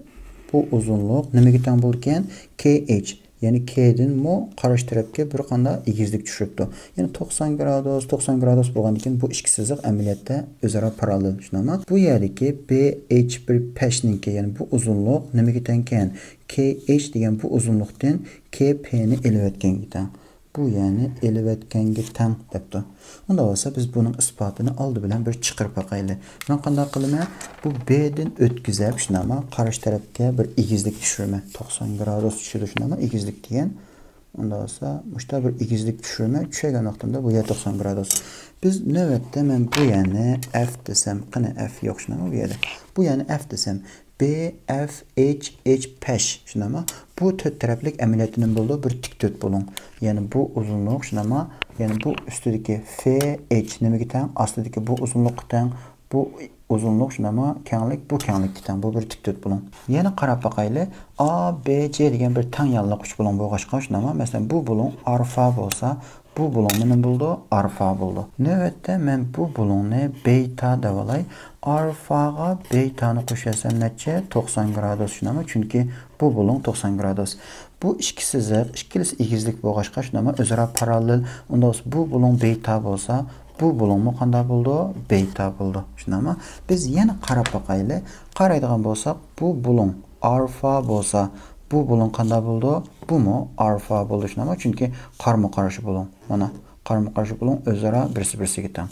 بۇ ئۇزۇنلۇق نېمىگە تەڭ بولىدىكەن؟ كەي ئېيچ. يەنى كەيدىنمۇ قارشى تەرەپكە بىر قانداق ئېگىزلىك چۈشۈرۈپتۇ. يەنى توقسان گرادۇس، توقسان گرادۇس بولغاندىن كېيىن بۇ ئىككى سىزىق ئەمەلىيەتتە ئۆزئارا پاراللېل، شۇنداقمۇ؟ بۇ يەردىكى بى ئېيچ بىر پەشنىڭكى، يەنى بۇ ئۇزۇنلۇق نېمىگە تەڭكەن؟ كەي ئېيچ دېگەن بۇ ئۇزۇنلۇقتىن كەي پىنى ئېلىۋەتكەنگە تەڭ. بۇ يەرنى ئېلىۋەتكەنگە تەڭ دەپتۇ. ئۇنداق بولسا، بىز بۇنىڭ ئىسپاتىنى ئالدى بىلەن بىر چىقىرىپ باقايلى. مەن قانداق قىلىمەن؟ بۇ بىدىن ئۆتكۈزۈپ، شۇنداقمۇ، قارشى تەرەپكە بىر ئېگىزلىك چۈشۈرىمەن. توقسان گرادۇس چۈشىدۇ، شۇنداقمۇ، ئېگىزلىك دېگەن. ئۇنداق بولسا، مۇشتا بىر ئېگىزلىك چۈشۈرىمەن. چۈشۈرگەن ۋاقتىمدا بۇ يەر توقسان گرادۇس. بىز نۆۋەتتە مەن بۇ يەرنى ئەف دېسەم، قېنى ئەف يوق، شۇنداقمۇ، بۇ يەردە. بۇ يەرنى ئەف دېسەم، بى ئەف ئېيچ ئېيچ پەش، شۇنداقمۇ؟ بۇ تۆت تەرەپلىك ئەمەلىيەتتە نېمە بولىدۇ؟ بىر تىك تۆت بۇلۇڭ. يەنى بۇ ئۇزۇنلۇق، شۇنداقمۇ؟ يەنى بۇ ئۈستىدىكى فى ئېيچ نېمىگە تەڭ؟ ئاستىدىكى بۇ ئۇزۇنلۇققا تەڭ. بۇ ئۇزۇنلۇق، شۇنداقمۇ؟ كەڭلىك بۇ كەڭلىككە تەڭ. بۇ بىر تىك تۆت بۇلۇڭ. يەنە قاراپ باقايلى. ئا بى جى دېگەن بىر تەڭ يانلىق ئۈچ بۇلۇڭ بولغاچقا، شۇنداقمۇ؟ مەسىلەن، بۇ بۇلۇڭ ئارفا بولسا، بۇ بۇلۇڭمۇ نېمە بولىدۇ؟ ئارفا بولىدۇ. نۆۋەتتە مەن بۇ بۇلۇڭنى بېيتا دەۋالاي. ئارفاغا بېيتانى قوشۇۋەتسەم نەچچە؟ توقسان گرادۇس، شۇنداقمۇ؟ چۈنكى بۇ بۇلۇڭ توقسان گرادۇس. بۇ ئىككى سىزىق، ئىككىلىسى ئېگىزلىك بولغاچقا، شۇنداقمۇ؟ ئۆزئارا پاراللېل. ئۇنداق بولسا، بۇ بۇلۇڭ بېيتا بولسا، بۇ بۇلۇڭمۇ قانداق بولىدۇ؟ بېيتا بولىدۇ. شۇنداقمۇ؟ بىز يەنە قاراپ باقايلى. قارايدىغان بولساق، بۇ بۇلۇڭ ئارفا بولسا، بۇ بۇلۇڭ قانداق بولىدۇ؟ بۇمۇ ئالفا بولىدۇ، شۇنداقمۇ؟ چۈنكى قارمۇ قارشى بۇلۇڭ. مانا، قارمۇ قارشى بۇلۇڭ ئۆزئارا بىرسى بىرسىگە تەڭ.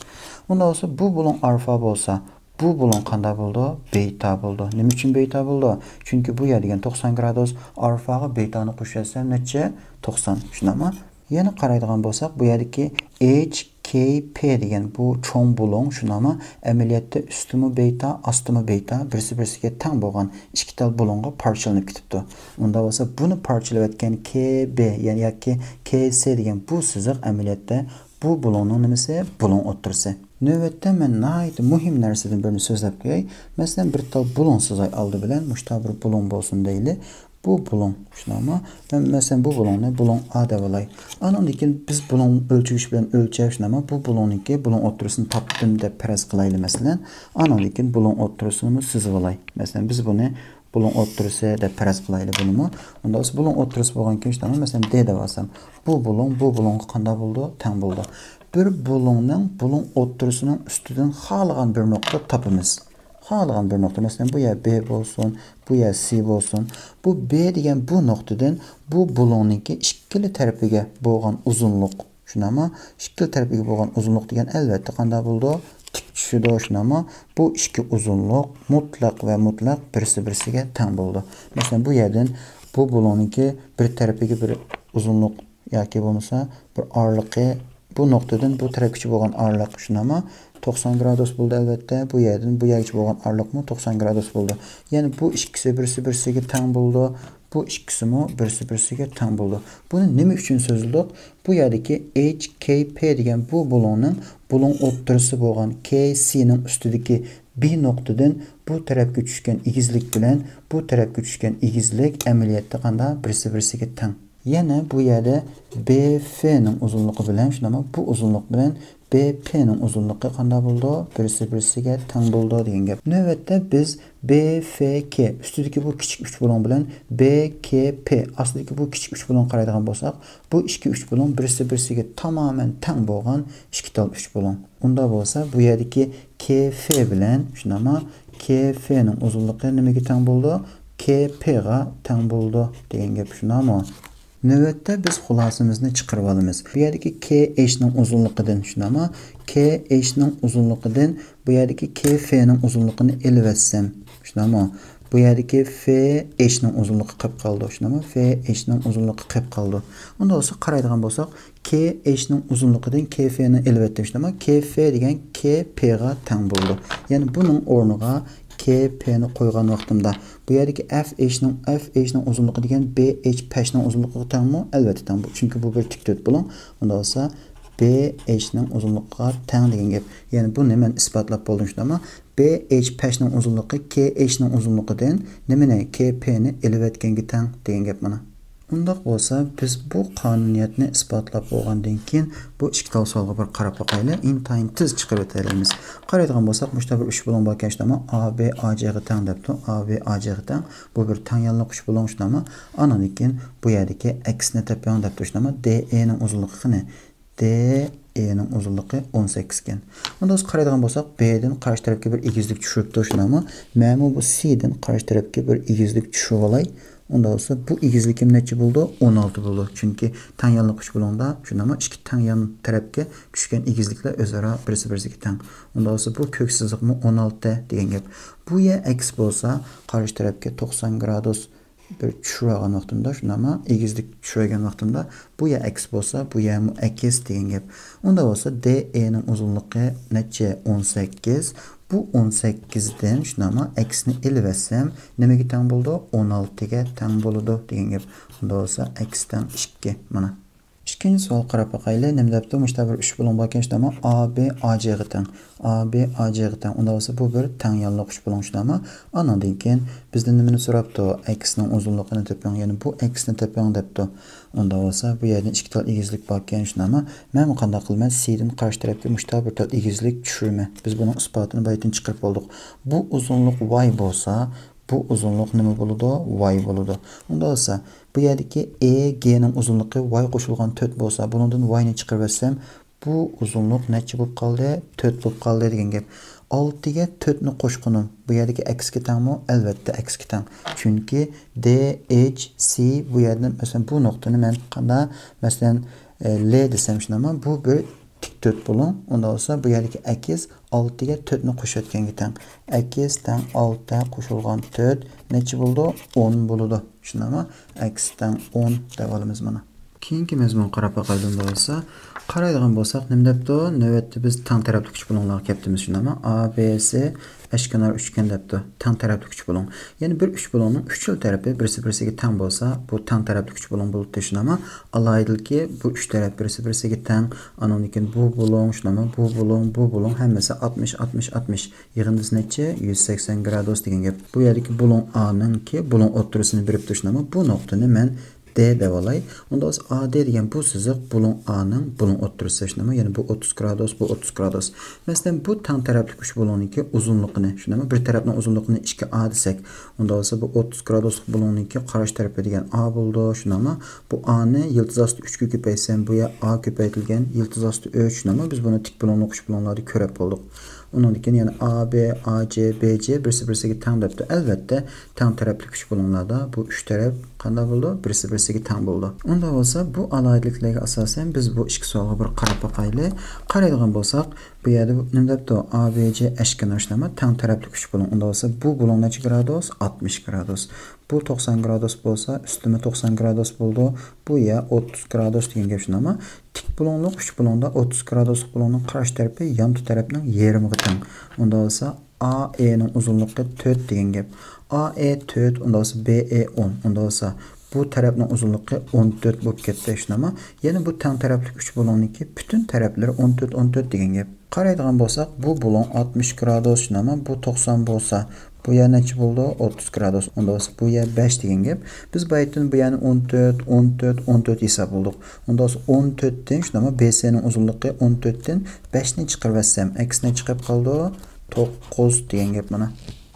ئۇنداق بولسا، بۇ بۇلۇڭ ئالفا بولسا، بۇ بۇلۇڭ قانداق بولىدۇ؟ بېتا بولىدۇ. نېمە ئۈچۈن بېتا بولىدۇ؟ چۈنكى بۇ يەر دېگەن توقسان گرادۇس، ئالفاغا بېتانى قوشۇۋەتسەم نەچچە؟ توقسان. شۇنداقمۇ؟ يەنە قارايدىغان بولساق، بۇ يەردىكى ئېچ كېي پى دېگەن بۇ چوڭ بۇلۇڭ، شۇنداقمۇ؟ ئەمەلىيەتتە ئۈستىمۇ بېتا، ئاستىمۇ بېتا، بىرسى بىرسىگە تەڭ بولغان ئىككى تال بۇلۇڭغا پارچىلىنىپ كېتىپتۇ. ئۇنداق بولسا، بۇنى پارچىلىۋەتكەن كېي بى، يەنى ياكى كېي سى دېگەن بۇ سىزىق ئەمەلىيەتتە بۇ بۇلۇڭنىڭ نېمىسى؟ بۇلۇڭ ئوتتۇرىسى. نۆۋەتتە مەن ناھايىتى مۇھىم نەرسىدىن بىرنى سۆزلەپ قوياي. مەسىلەن، بىر تال بۇلۇڭ سىزاي ئالدى بىلەن، مۇشتا بىر بۇلۇڭ بولسۇن دەيلى. بۇ بۇلۇڭ، شۇنداقمۇ؟ مەن، مەسىلەن، بۇ بۇلۇڭنى بۇلۇڭ ئا دەپ ئالاي. ئانىڭدىن كېيىن بىز بۇلۇڭ ئۆلچىگۈچ بىلەن ئۆلچەپ، شۇنداقمۇ؟ بۇ بۇلۇڭنىڭكى بۇلۇڭ ئوتتۇرىسىنى تاپتىم دەپ پەرەز قىلايلى، مەسىلەن. ئانىڭدىن كېيىن بۇلۇڭ ئوتتۇرىسىنىمۇ سىزىۋالاي. مەسىلەن، بىز بۇنى بۇلۇڭ ئوتتۇرىسى دەپ پەرەز قىلايلى بۇنىمۇ. ئۇنداق بولسا بۇلۇڭ ئوتتۇرىسى بولغان كېيىن، شۇنداقمۇ؟ مەسىلەن، دې دەپ ئالسام، بۇ بۇلۇڭ بۇ بۇلۇڭغا قانداق بولىدۇ؟ تەڭ بولىدۇ. بىر بۇلۇڭنىڭ بۇلۇڭ ئوتتۇرىسىنىڭ ئۈستىدىن خالىغان بىر نۇقتا تاپىمىز. خالىغان بىر نۇقتا. مەسىلەن، بۇ يەر بې بولسۇن، بۇ يەر سې بولسۇن. بۇ بې دېگەن بۇ نۇقتىدىن بۇ بۇلۇڭنىڭكى ئىككىلا تەرىپىگە بولغان ئۇزۇنلۇق، شۇنداقمۇ؟ ئىككىلا تەرىپىگە بولغان ئۇزۇنلۇق دېگەن، ئەلۋەتتە، قانداق بولىدۇ؟ تىك چۈشىدۇ، شۇنداقمۇ؟ بۇ ئىككى ئۇزۇنلۇق مۇتلەق ۋە مۇتلەق بىرسى بىرسىگە تەڭ بولىدۇ. مەسىلەن، بۇ يەردىن بۇ بۇلۇڭنىڭكى بىر تەرىپىگە بىر ئۇزۇنلۇق ياكى بولمىسا بىر ئارىلىقى، بۇ نۇقتىدىن بۇ تەرەپكىچە بولغان ئارىلىق، شۇنداقمۇ؟ توقسان گرادۇس بولىدۇ، ئەلۋەتتە. بۇ يەردىن بۇ يەرگىچە بولغان ئارىلىقمۇ توقسان گرادۇس بولىدۇ. يەنى بۇ ئىككىسى بىرسى بىرسىگە تەڭ بولىدۇ. بۇ ئىككىسىمۇ بىرسى بىرسىگە تەڭ بولىدۇ. بۇنى نېمە ئۈچۈن سۆزلىدۇق؟ بۇ يەردىكى ئېچ كېي پى دېگەن بۇ بۇلۇڭنىڭ بۇلۇڭ ئوتتۇرىسى بولغان كېي سىنىڭ ئۈستىدىكى بى نۇقتىدىن بۇ تەرەپكە چۈشكەن ئېگىزلىك بىلەن بۇ تەرەپكە چۈشكەن ئېگىزلىك ئەمەلىيەتتە قانداق؟ بىرسى بىرسىگە تەڭ. يەنە بۇ يەردە بې فېنىڭ ئۇزۇنلۇقى بىلەن، شۇنداقمۇ؟ بۇ ئۇزۇنلۇق بىلەن بې پېنىڭ ئۇزۇنلۇقى قانداق بولىدۇ؟ بىرسى بىرسىگە تەڭ بولىدۇ دېگەن گەپ. نۆۋەتتە بىز بې فې كې ئۈستىدىكى بۇ كىچىك ئۈچ بۇلۇڭ بىلەن بې كې پې ئاستىدىكى بۇ كىچىك ئۈچ بۇلۇڭغا قارايدىغان بولساق، بۇ ئىككى ئۈچ بۇلۇڭ بىرسى بىرسىگە تامامەن تەڭ بولغان ئىككى تال ئۈچ بۇلۇڭ. ئۇنداق بولسا، بۇ يەردىكى كې فې بىلەن، شۇنداقمۇ؟ كې فېنىڭ ئۇزۇنلۇقى نېمىگە تەڭ بولىدۇ؟ كې پېغا تەڭ بولىدۇ دېگەن گەپ، شۇنداقمۇ؟ نۆۋەتتە بىز خۇلاسىمىزنى چىقىرىۋالىمىز. بۇ يەردىكى كې ئېچنىڭ ئۇزۇنلۇقىدىن، شۇنداقمۇ؟ كې ئېچنىڭ ئۇزۇنلۇقىدىن بۇ يەردىكى كې فېنىڭ ئۇزۇنلۇقىنى ئېلىۋەتسەم، شۇنداقمۇ؟ بۇ يەردىكى فې ئېچنىڭ ئۇزۇنلۇقى قېلىپ قالىدۇ، شۇنداقمۇ؟ فې ئېچنىڭ ئۇزۇنلۇقى قېلىپ قالىدۇ. ئۇنداق بولسا، قارايدىغان بولساق، كې ئېچنىڭ ئۇزۇنلۇقىدىن كې فېنى ئېلىۋەتتىم، شۇنداقمۇ؟ كې فې دېگەن كې پېغا تەڭ بولىدۇ. يەنى بۇنىڭ ئورنىغا كې پېنى قويغان ۋاقتىمدا، بۇ يەردىكى ئەف ئېچنىڭ، ئەف ئېچنىڭ ئۇزۇنلۇقى دېگەن بې ئېچ پەشنىڭ ئۇزۇنلۇقىغا تەڭمۇ؟ ئەلۋەتتە تەڭ. بۇ، چۈنكى بۇ بىر تىك تۆت بۇلۇڭ. ئۇنداق بولسا، بې ئېچنىڭ ئۇزۇنلۇقىغا تەڭ دېگەن گەپ. يەنى بۇنى مەن ئىسپاتلاپ بولدۇم، شۇنداقمۇ؟ بې ئېچ پەشنىڭ ئۇزۇنلۇقى كې ئېچنىڭ ئۇزۇنلۇقىدىن نېمىنى؟ كې پېنى ئېلىۋەتكەنگە تەڭ دېگەن گەپ مانا. ئۇنداق بولسا، بىز بۇ قانۇنىيەتنى ئىسپاتلاپ بولغاندىن كېيىن، بۇ ئىككى تال سوئالغا بىر قاراپ باقايلى. ئىنتايىن تېز چىقىرىۋېتەلەيمىز. قارايدىغان بولساق، مۇشۇنداق بىر ئۈچ بۇلۇڭ باركەن، شۇنداقمۇ؟ ئا بې ئا جېغا تەڭ دەپتۇ. ئا بې ئا جېغا تەڭ. بۇ بىر تەڭ يانلىق ئۈچ بۇلۇڭ، شۇنداقمۇ؟ ئانىڭدىن كېيىن بۇ يەردىكى ئەكسىنى تېپىڭ دەپتۇ، شۇنداقمۇ؟ دې ئېنىڭ ئۇزۇنلۇقى قېنى؟ دې ئېنىڭ ئۇزۇنلۇقى ئون سەككىز ئىكەن. ئۇنداق بولسا، قارايدىغان بولساق، بېدىن قارشى تەرەپكە بىر ئېگىزلىك چۈشۈرۈپتۇ، شۇنداقمۇ؟ مەنمۇ بۇ سىدىن قارشى تەرەپكە بىر ئېگىزلىك چۈشۈرۈۋالاي. ئۇنداق بولسا، بۇ ئېگىزلىكىم نەچچە بولىدۇ؟ ئون ئالتە بولىدۇ. چۈنكى تەڭ يانلىق ئۈچ بۇلۇڭدا، شۇنداقمۇ؟ ئىككى تەڭ يان تەرەپكە چۈشكەن ئېگىزلىكلەر ئۆزئارا بىرسى بىرسىگە تەڭ. ئۇنداق بولسا، بۇ كۆك سىزىقمۇ ئون ئالتە دېگەن گەپ. بۇ يەر ئەكس بولسا، قارشى تەرەپكە توقسان گرادۇس بىر چۈشۈرۈۋالغان ۋاقتىمدا، شۇنداقمۇ؟ ئېگىزلىك چۈشۈرگەن ۋاقتىمدا، بۇ يەر ئەكس بولسا، بۇ يەرمۇ ئەكس دېگەن گەپ. ئۇنداق بولسا، دې ئېنىڭ ئۇزۇنلۇقى نەچچە؟ ئون سەككىز. بۇ ئون سەككىزدىن، شۇنداقمۇ؟ ئەكسنى ئېلىۋەتسەم، نېمىگە تەڭ بولىدۇ؟ ئون ئالتىگە تەڭ بولىدۇ دېگەن گەپ. ئۇنداق بولسا، ئەكس تەڭ ئىككى. مانا. ئىككىنچى سوئال قاراپ باقايلى. نېمە دەپتۇ؟ مۇشۇنداق بىر ئۈچ بۇلۇڭ باركەن، شۇنداقمۇ؟ ئا بې ئا جېغا تەڭ. ئا بې ئا جېغا تەڭ. ئۇنداق بولسا، بۇ بىر تەڭ يانلىق ئۈچ بۇلۇڭ، شۇنداقمۇ؟ ئانىڭدىن كېيىن بىزدىن نېمىنى سوراپتۇ؟ ئەكسنىڭ ئۇزۇنلۇقىنى تېپىڭ، يەنى بۇ ئەكسنى تېپىڭ دەپتۇ. ئۇنداق بولسا، بۇ يەردىن ئىككى تال ئېگىزلىك باركەن، شۇنداقمۇ؟ مەنمۇ قانداق قىلىمەن؟ سىدىن قارشى تەرەپكە مۇشۇنداق بىر تال ئېگىزلىك چۈشۈرىمەن. بىز بۇنىڭ ئىسپاتىنى بايىتىن چىقىرىپ بولدۇق. بۇ ئۇزۇنلۇق ۋاي بولسا، بۇ ئۇزۇنلۇق نېمە بولىدۇ؟ ۋاي بولىدۇ. ئۇنداق بولسا، بۇ يەردىكى ئې گېنىڭ ئۇزۇنلۇقى ۋاي قوشۇلغان تۆت بولسا، بۇنىڭدىن ۋاينى چىقىرىۋەتسەم، بۇ ئۇزۇنلۇق نەچچە بولۇپ قالدى؟ تۆت بولۇپ قالدى دېگەن گەپ. ئالتىگە تۆتنى قوشقىنىم بۇ يەردىكى ئەكسكە تەڭمۇ؟ ئەلۋەتتە ئەكسكە تەڭ. چۈنكى دى ئېيچ سى بۇ يەردىن، مەسىلەن، بۇ نۇقتىنى مەن قانداق، مەسىلەن، ئە، لې دېسەم، شۇنداقمۇ؟ بۇ بىر تىك تۆت بۇلۇڭ. ئۇنداق بولسا بۇ يەردىكى ئەكس ئالتىگە تۆتنى قوشۇۋەتكەنگە تەڭ. ئەكس تەڭ ئالتە قوشۇلغان تۆت نەچچە بولىدۇ؟ ئون بولىدۇ. شۇنداقمۇ؟ ئەكس تەڭ ئون دەپ ئالىمىز مانا. كېيىنكى مەزمۇنغا قاراپ باقايلى ئۇنداق بولسا. قارايدىغان بولساق نېمە دەپتۇ؟ نۆۋەتتە بىز تەڭ تەرەپلىك ئۈچ بۇلۇڭلارغا كەپتىمىز، شۇنداقمۇ؟ ئا بې سې ئەشكەنار ئۈچكەن دەپتۇ. تەڭ تەرەپلىك ئۈچ بۇلۇڭ. يەنى بىر ئۈچ بۇلۇڭنىڭ ئۈچ خىل تەرىپى بىرسى بىرسىگە تەڭ بولسا، بۇ تەڭ تەرەپلىك ئۈچ بۇلۇڭ بولۇپتۇ، شۇنداقمۇ؟ ئالاھىدىلىكى بۇ ئۈچ تەرەپ بىرسى بىرسىگە تەڭ. ئانىڭدىن كېيىن بۇ بۇلۇڭ، شۇنداقمۇ؟ بۇ بۇلۇڭ، بۇ بۇلۇڭ ھەممىسى ئاتمىش، ئاتمىش، ئاتمىش. يىغىندىسى نەچچە؟ يۈز سەكسەن گرادۇس دېگەن گەپ. بۇ يەردىكى بۇلۇڭ ئانىڭكى بۇلۇڭ ئوتتۇرىسىنى بېرىپتۇ، شۇنداقمۇ؟ بۇ نۇقتىنى مەن دې دەۋالاي. ئۇندا بولسا ئا دې دېگەن بۇ سىزىق بۇلۇڭ ئانىڭ بۇلۇڭ ئوتتۇرىسى، شۇنداقمۇ؟ يەنى بۇ ئوتتۇز گرادۇس، بۇ ئوتتۇز گرادۇس. مەسىلەن، بۇ تەڭ تەرەپلىك ئۈچ بۇلۇڭنىڭكى ئۇزۇنلۇقىنى، شۇنداقمۇ؟ بىر تەرەپنىڭ ئۇزۇنلۇقىنى ئىككى ئا دېسەك، ئۇندا بولسا بۇ ئوتتۇز گرادۇسلۇق بۇلۇڭنىڭكى قارشى تەرىپى دېگەن ئا بولىدۇ، شۇنداقمۇ؟ بۇ ئانى يىلتىز ئاستى ئۈچكە كۆپەيتسەم، بۇ يەر ئا كۆپەيتىلگەن يىلتىز ئاستى ئۈچ، شۇنداقمۇ؟ بىز بۇنى تىك بۇلۇڭلۇق ئۈچ بۇلۇڭلاردا كۆرۈپ بولدۇق. ئۇنىڭدىن كېيىن يەنە ئا بې، ئا جې، بې جې بىرسى بىرسىگە تەڭ دەپتۇ. ئەلۋەتتە، تەڭ تەرەپلىك ئۈچ بۇلۇڭلاردا بۇ ئۈچ تەرەپ قانداق بولىدۇ؟ بىرسى بىرسىگە تەڭ بولىدۇ. ئۇنداق بولسا، بۇ ئالاھىدىلىكلەرگە ئاساسەن بىز بۇ ئىككى سوئالغا بىر قاراپ باقايلى. قارايدىغان بولساق، بۇ يەردە نېمە دەپتۇ؟ ئا بې جې ئەشكەنار، شۇنداقمۇ؟ تەڭ تەرەپلىك ئۈچ بۇلۇڭ. ئۇنداق بولسا، بۇ بۇلۇڭ نەچچە گرادۇس؟ ئاتمىش گرادۇس. بۇ توقسان گرادۇس بولسا، ئۈستىمۇ توقسان گرادۇس بولىدۇ. بۇ يەر ئوتتۇز گرادۇس دېگەن گەپ، شۇنداقمۇ؟ تىك بۇلۇڭلۇق ئۈچ بۇلۇڭدا ئوتتۇز گرادۇسلۇق بۇلۇڭنىڭ قارشى تەرىپى يانتۇ تەرەپنىڭ يېرىمىغا تەڭ. ئۇنداق بولسا، ئا ئېنىڭ ئۇزۇنلۇقى تۆت دېگەن گەپ. ئا ئې تۆت، ئۇنداق بولسا بې ئې ئون. ئۇنداق بولسا، بۇ تەرەپنىڭ ئۇزۇنلۇقى ئون تۆت بولۇپ كەتتى، شۇنداقمۇ؟ يەنى بۇ تەڭ تەرەپلىك ئۈچ بۇلۇڭنىڭكى پۈتۈن تەرەپلىرى ئون تۆت، ئون تۆت دېگەن گەپ. قارايدىغان بولساق، بۇ بۇلۇڭ ئاتمىش گرادۇس، شۇنداقمۇ؟ بۇ توقسان بولسا، بۇ يەر نەچچە بولىدۇ؟ ئوتتۇز گرادۇس. ئۇندا بولسا بۇ يەر بەش دېگەن گەپ. بىز بايىتتىن بۇ يەرنى ئون تۆت، ئون تۆت، ئون تۆت ھېسابلىدۇق. ئۇندا بولسا ئون تۆتتىن، شۇنداقمۇ؟ بې سېنىڭ ئۇزۇنلۇقى ئون تۆتتىن بەشنى چىقىرىۋەتسەم، ئەكسىنى چىقىپ قالىدۇ، توققۇز دېگەن گەپ مانا.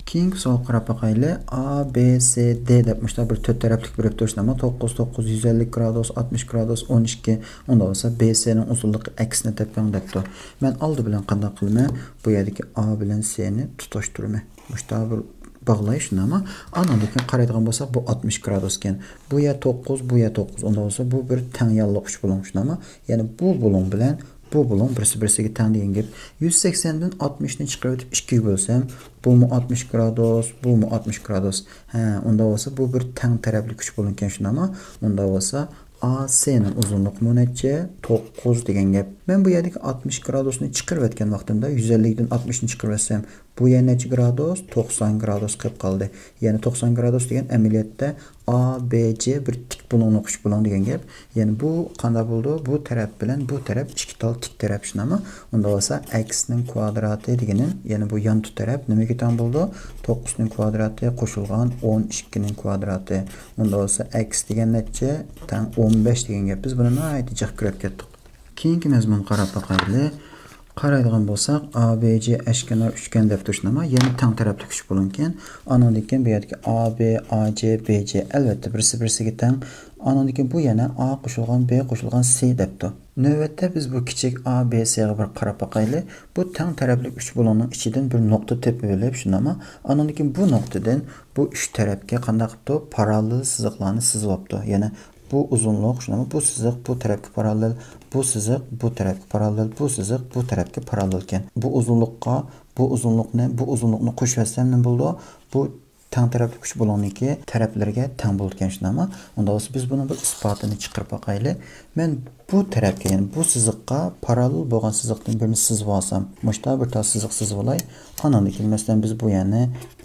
كېيىنكى سوئالغا قاراپ باقايلى. ئا بې سې دې دەپ مۇشۇنداق بىر تۆت تەرەپلىك بېرىپتۇ، شۇنداقمۇ؟ توققۇز، توققۇز، يۈز ئەللىك گرادۇس، ئاتمىش گرادۇس، ئون ئىككى. ئۇندا بولسا بې سېنىڭ ئۇزۇنلۇقى ئەكسىنى تېپىڭ دەپتۇ. مەن ئالدى بىلەن قانداق قىلىمەن؟ بۇ يەردىكى ئا بىلەن سېنى تۇتاشتۇرىمەن. مۇشۇنداق بىر باغلاي، شۇنداقمۇ؟ ئانىڭدىن كېيىن قارايدىغان بولساق، بۇ ئاتمىش گرادۇس ئىكەن. بۇ يەر توققۇز، بۇ يەر توققۇز. ئۇندا بولسا بۇ بىر تەڭ يانلىق ئۈچ بۇلۇڭ، شۇنداقمۇ؟ يەنى بۇ بۇلۇڭ بىلەن بۇ بۇلۇڭ بىرسى بىرسىگە تەڭ دېگەن گەپ. يۈز سەكسەندىن ئاتمىشنى چىقىرىۋېتىپ ئىككىگە بۆلسەم، بۇمۇ ئاتمىش گرادۇس، بۇمۇ ئاتمىش گرادۇس. ھە، ئۇندا بولسا بۇ بىر تەڭ تەرەپلىك ئۈچ بۇلۇڭ ئىكەن، شۇنداقمۇ؟ ئۇندا بولسا ئا سېنىڭ ئۇزۇنلۇقىمۇ نەچچە؟ توققۇز دېگەن گەپ. مەن بۇ يەردىكى ئاتمىش گرادۇسنى چىقىرىۋەتكەن ۋاقتىمدا، يۈز ئەللىكتىن ئاتمىشنى چىقىرىۋەتسەم، بۇ يەر نەچچە گرادۇس؟ توقسان گرادۇس قېلىپ قالدى. يەنى توقسان گرادۇس دېگەن ئەمەلىيەتتە ئا بې جې بىر تىك بۇلۇڭلۇق ئۈچ بۇلۇڭ دېگەن گەپ. يەنى بۇ قانداق بولىدۇ؟ بۇ تەرەپ بىلەن بۇ تەرەپ ئىككى تال تىك تەرەپ، شۇنداقمۇ؟ ئۇندا بولسا ئەكسنىڭ كۋادراتى دېگىنىم، يەنى بۇ يانتۇ تەرەپ نېمىگە تەڭ بولىدۇ؟ توققۇزنىڭ كۋادراتى قوشۇلغان ئون ئىككىنىڭ كۋادراتى. ئۇندا بولسا ئەكس دېگەن نەچچە؟ تەڭ ئون بەش دېگەن گەپ. بىز بۇنى ناھايىتى جىق كۆرۈپ كەتتۇق. كېيىنكى مەزمۇنغا قاراپ باقايلى. قارايدىغان بولساق، ئا بې جې ئەشكەنار ئۈچكەن دەپتۇ، شۇنداقمۇ؟ يەنى تەڭ تەرەپلىك ئۈچ بۇلۇڭكەن. ئانىڭدىن كېيىن بۇ يەردىكى ئا بې، ئا جې، بې جې ئەلۋەتتە بىرسى بىرسىگە تەڭ. ئانىڭدىن كېيىن بۇ يەنە ئا قوشۇلغان بې قوشۇلغان سې دەپتۇ. نۆۋەتتە بىز بۇ كىچىك ئا بې سېغا بىر قاراپ باقايلى. بۇ تەڭ تەرەپلىك ئۈچ بۇلۇڭنىڭ ئىچىدىن بىر نۇقتا تېپىۋېلىپ، شۇنداقمۇ؟ ئانىڭدىن كېيىن بۇ نۇقتىدىن بۇ ئۈچ تەرەپكە قانداق قىپتۇ؟ پاراللېل سىزىقلارنى سىزىۋاپتۇ. يەنى بۇ ئۇزۇنلۇق، شۇنداقمۇ؟ بۇ سىزىق بۇ تەرەپكە پاراللېل، بۇ سىزىق بۇ تەرەپكە پاراللېل، بۇ سىزىق بۇ تەرەپكە پاراللېلكەن. بۇ ئۇزۇنلۇققا، بۇ ئۇزۇنلۇقنى، بۇ ئۇزۇنلۇقنى قوشۇۋەتسەم نېمە بولىدۇ؟ بۇ تەڭ تەرەپلىك ئۈچ بۇلۇڭنىڭكى تەرەپلىرىگە تەڭ بولىدىكەن، شۇنداقمۇ؟ ئۇنداق بولسا بىز بۇنىڭ بىر ئىسپاتىنى چىقىرىپ باقايلى. مەن بۇ تەرەپكە، يەنى بۇ سىزىققا پاراللېل بولغان سىزىقتىن بىرنى سىزىۋالسام، مۇشۇنداق بىر تال سىزىق سىزىۋالاي. ئانىڭدىن كېيىن، مەسىلەن، بىز بۇ يەرنى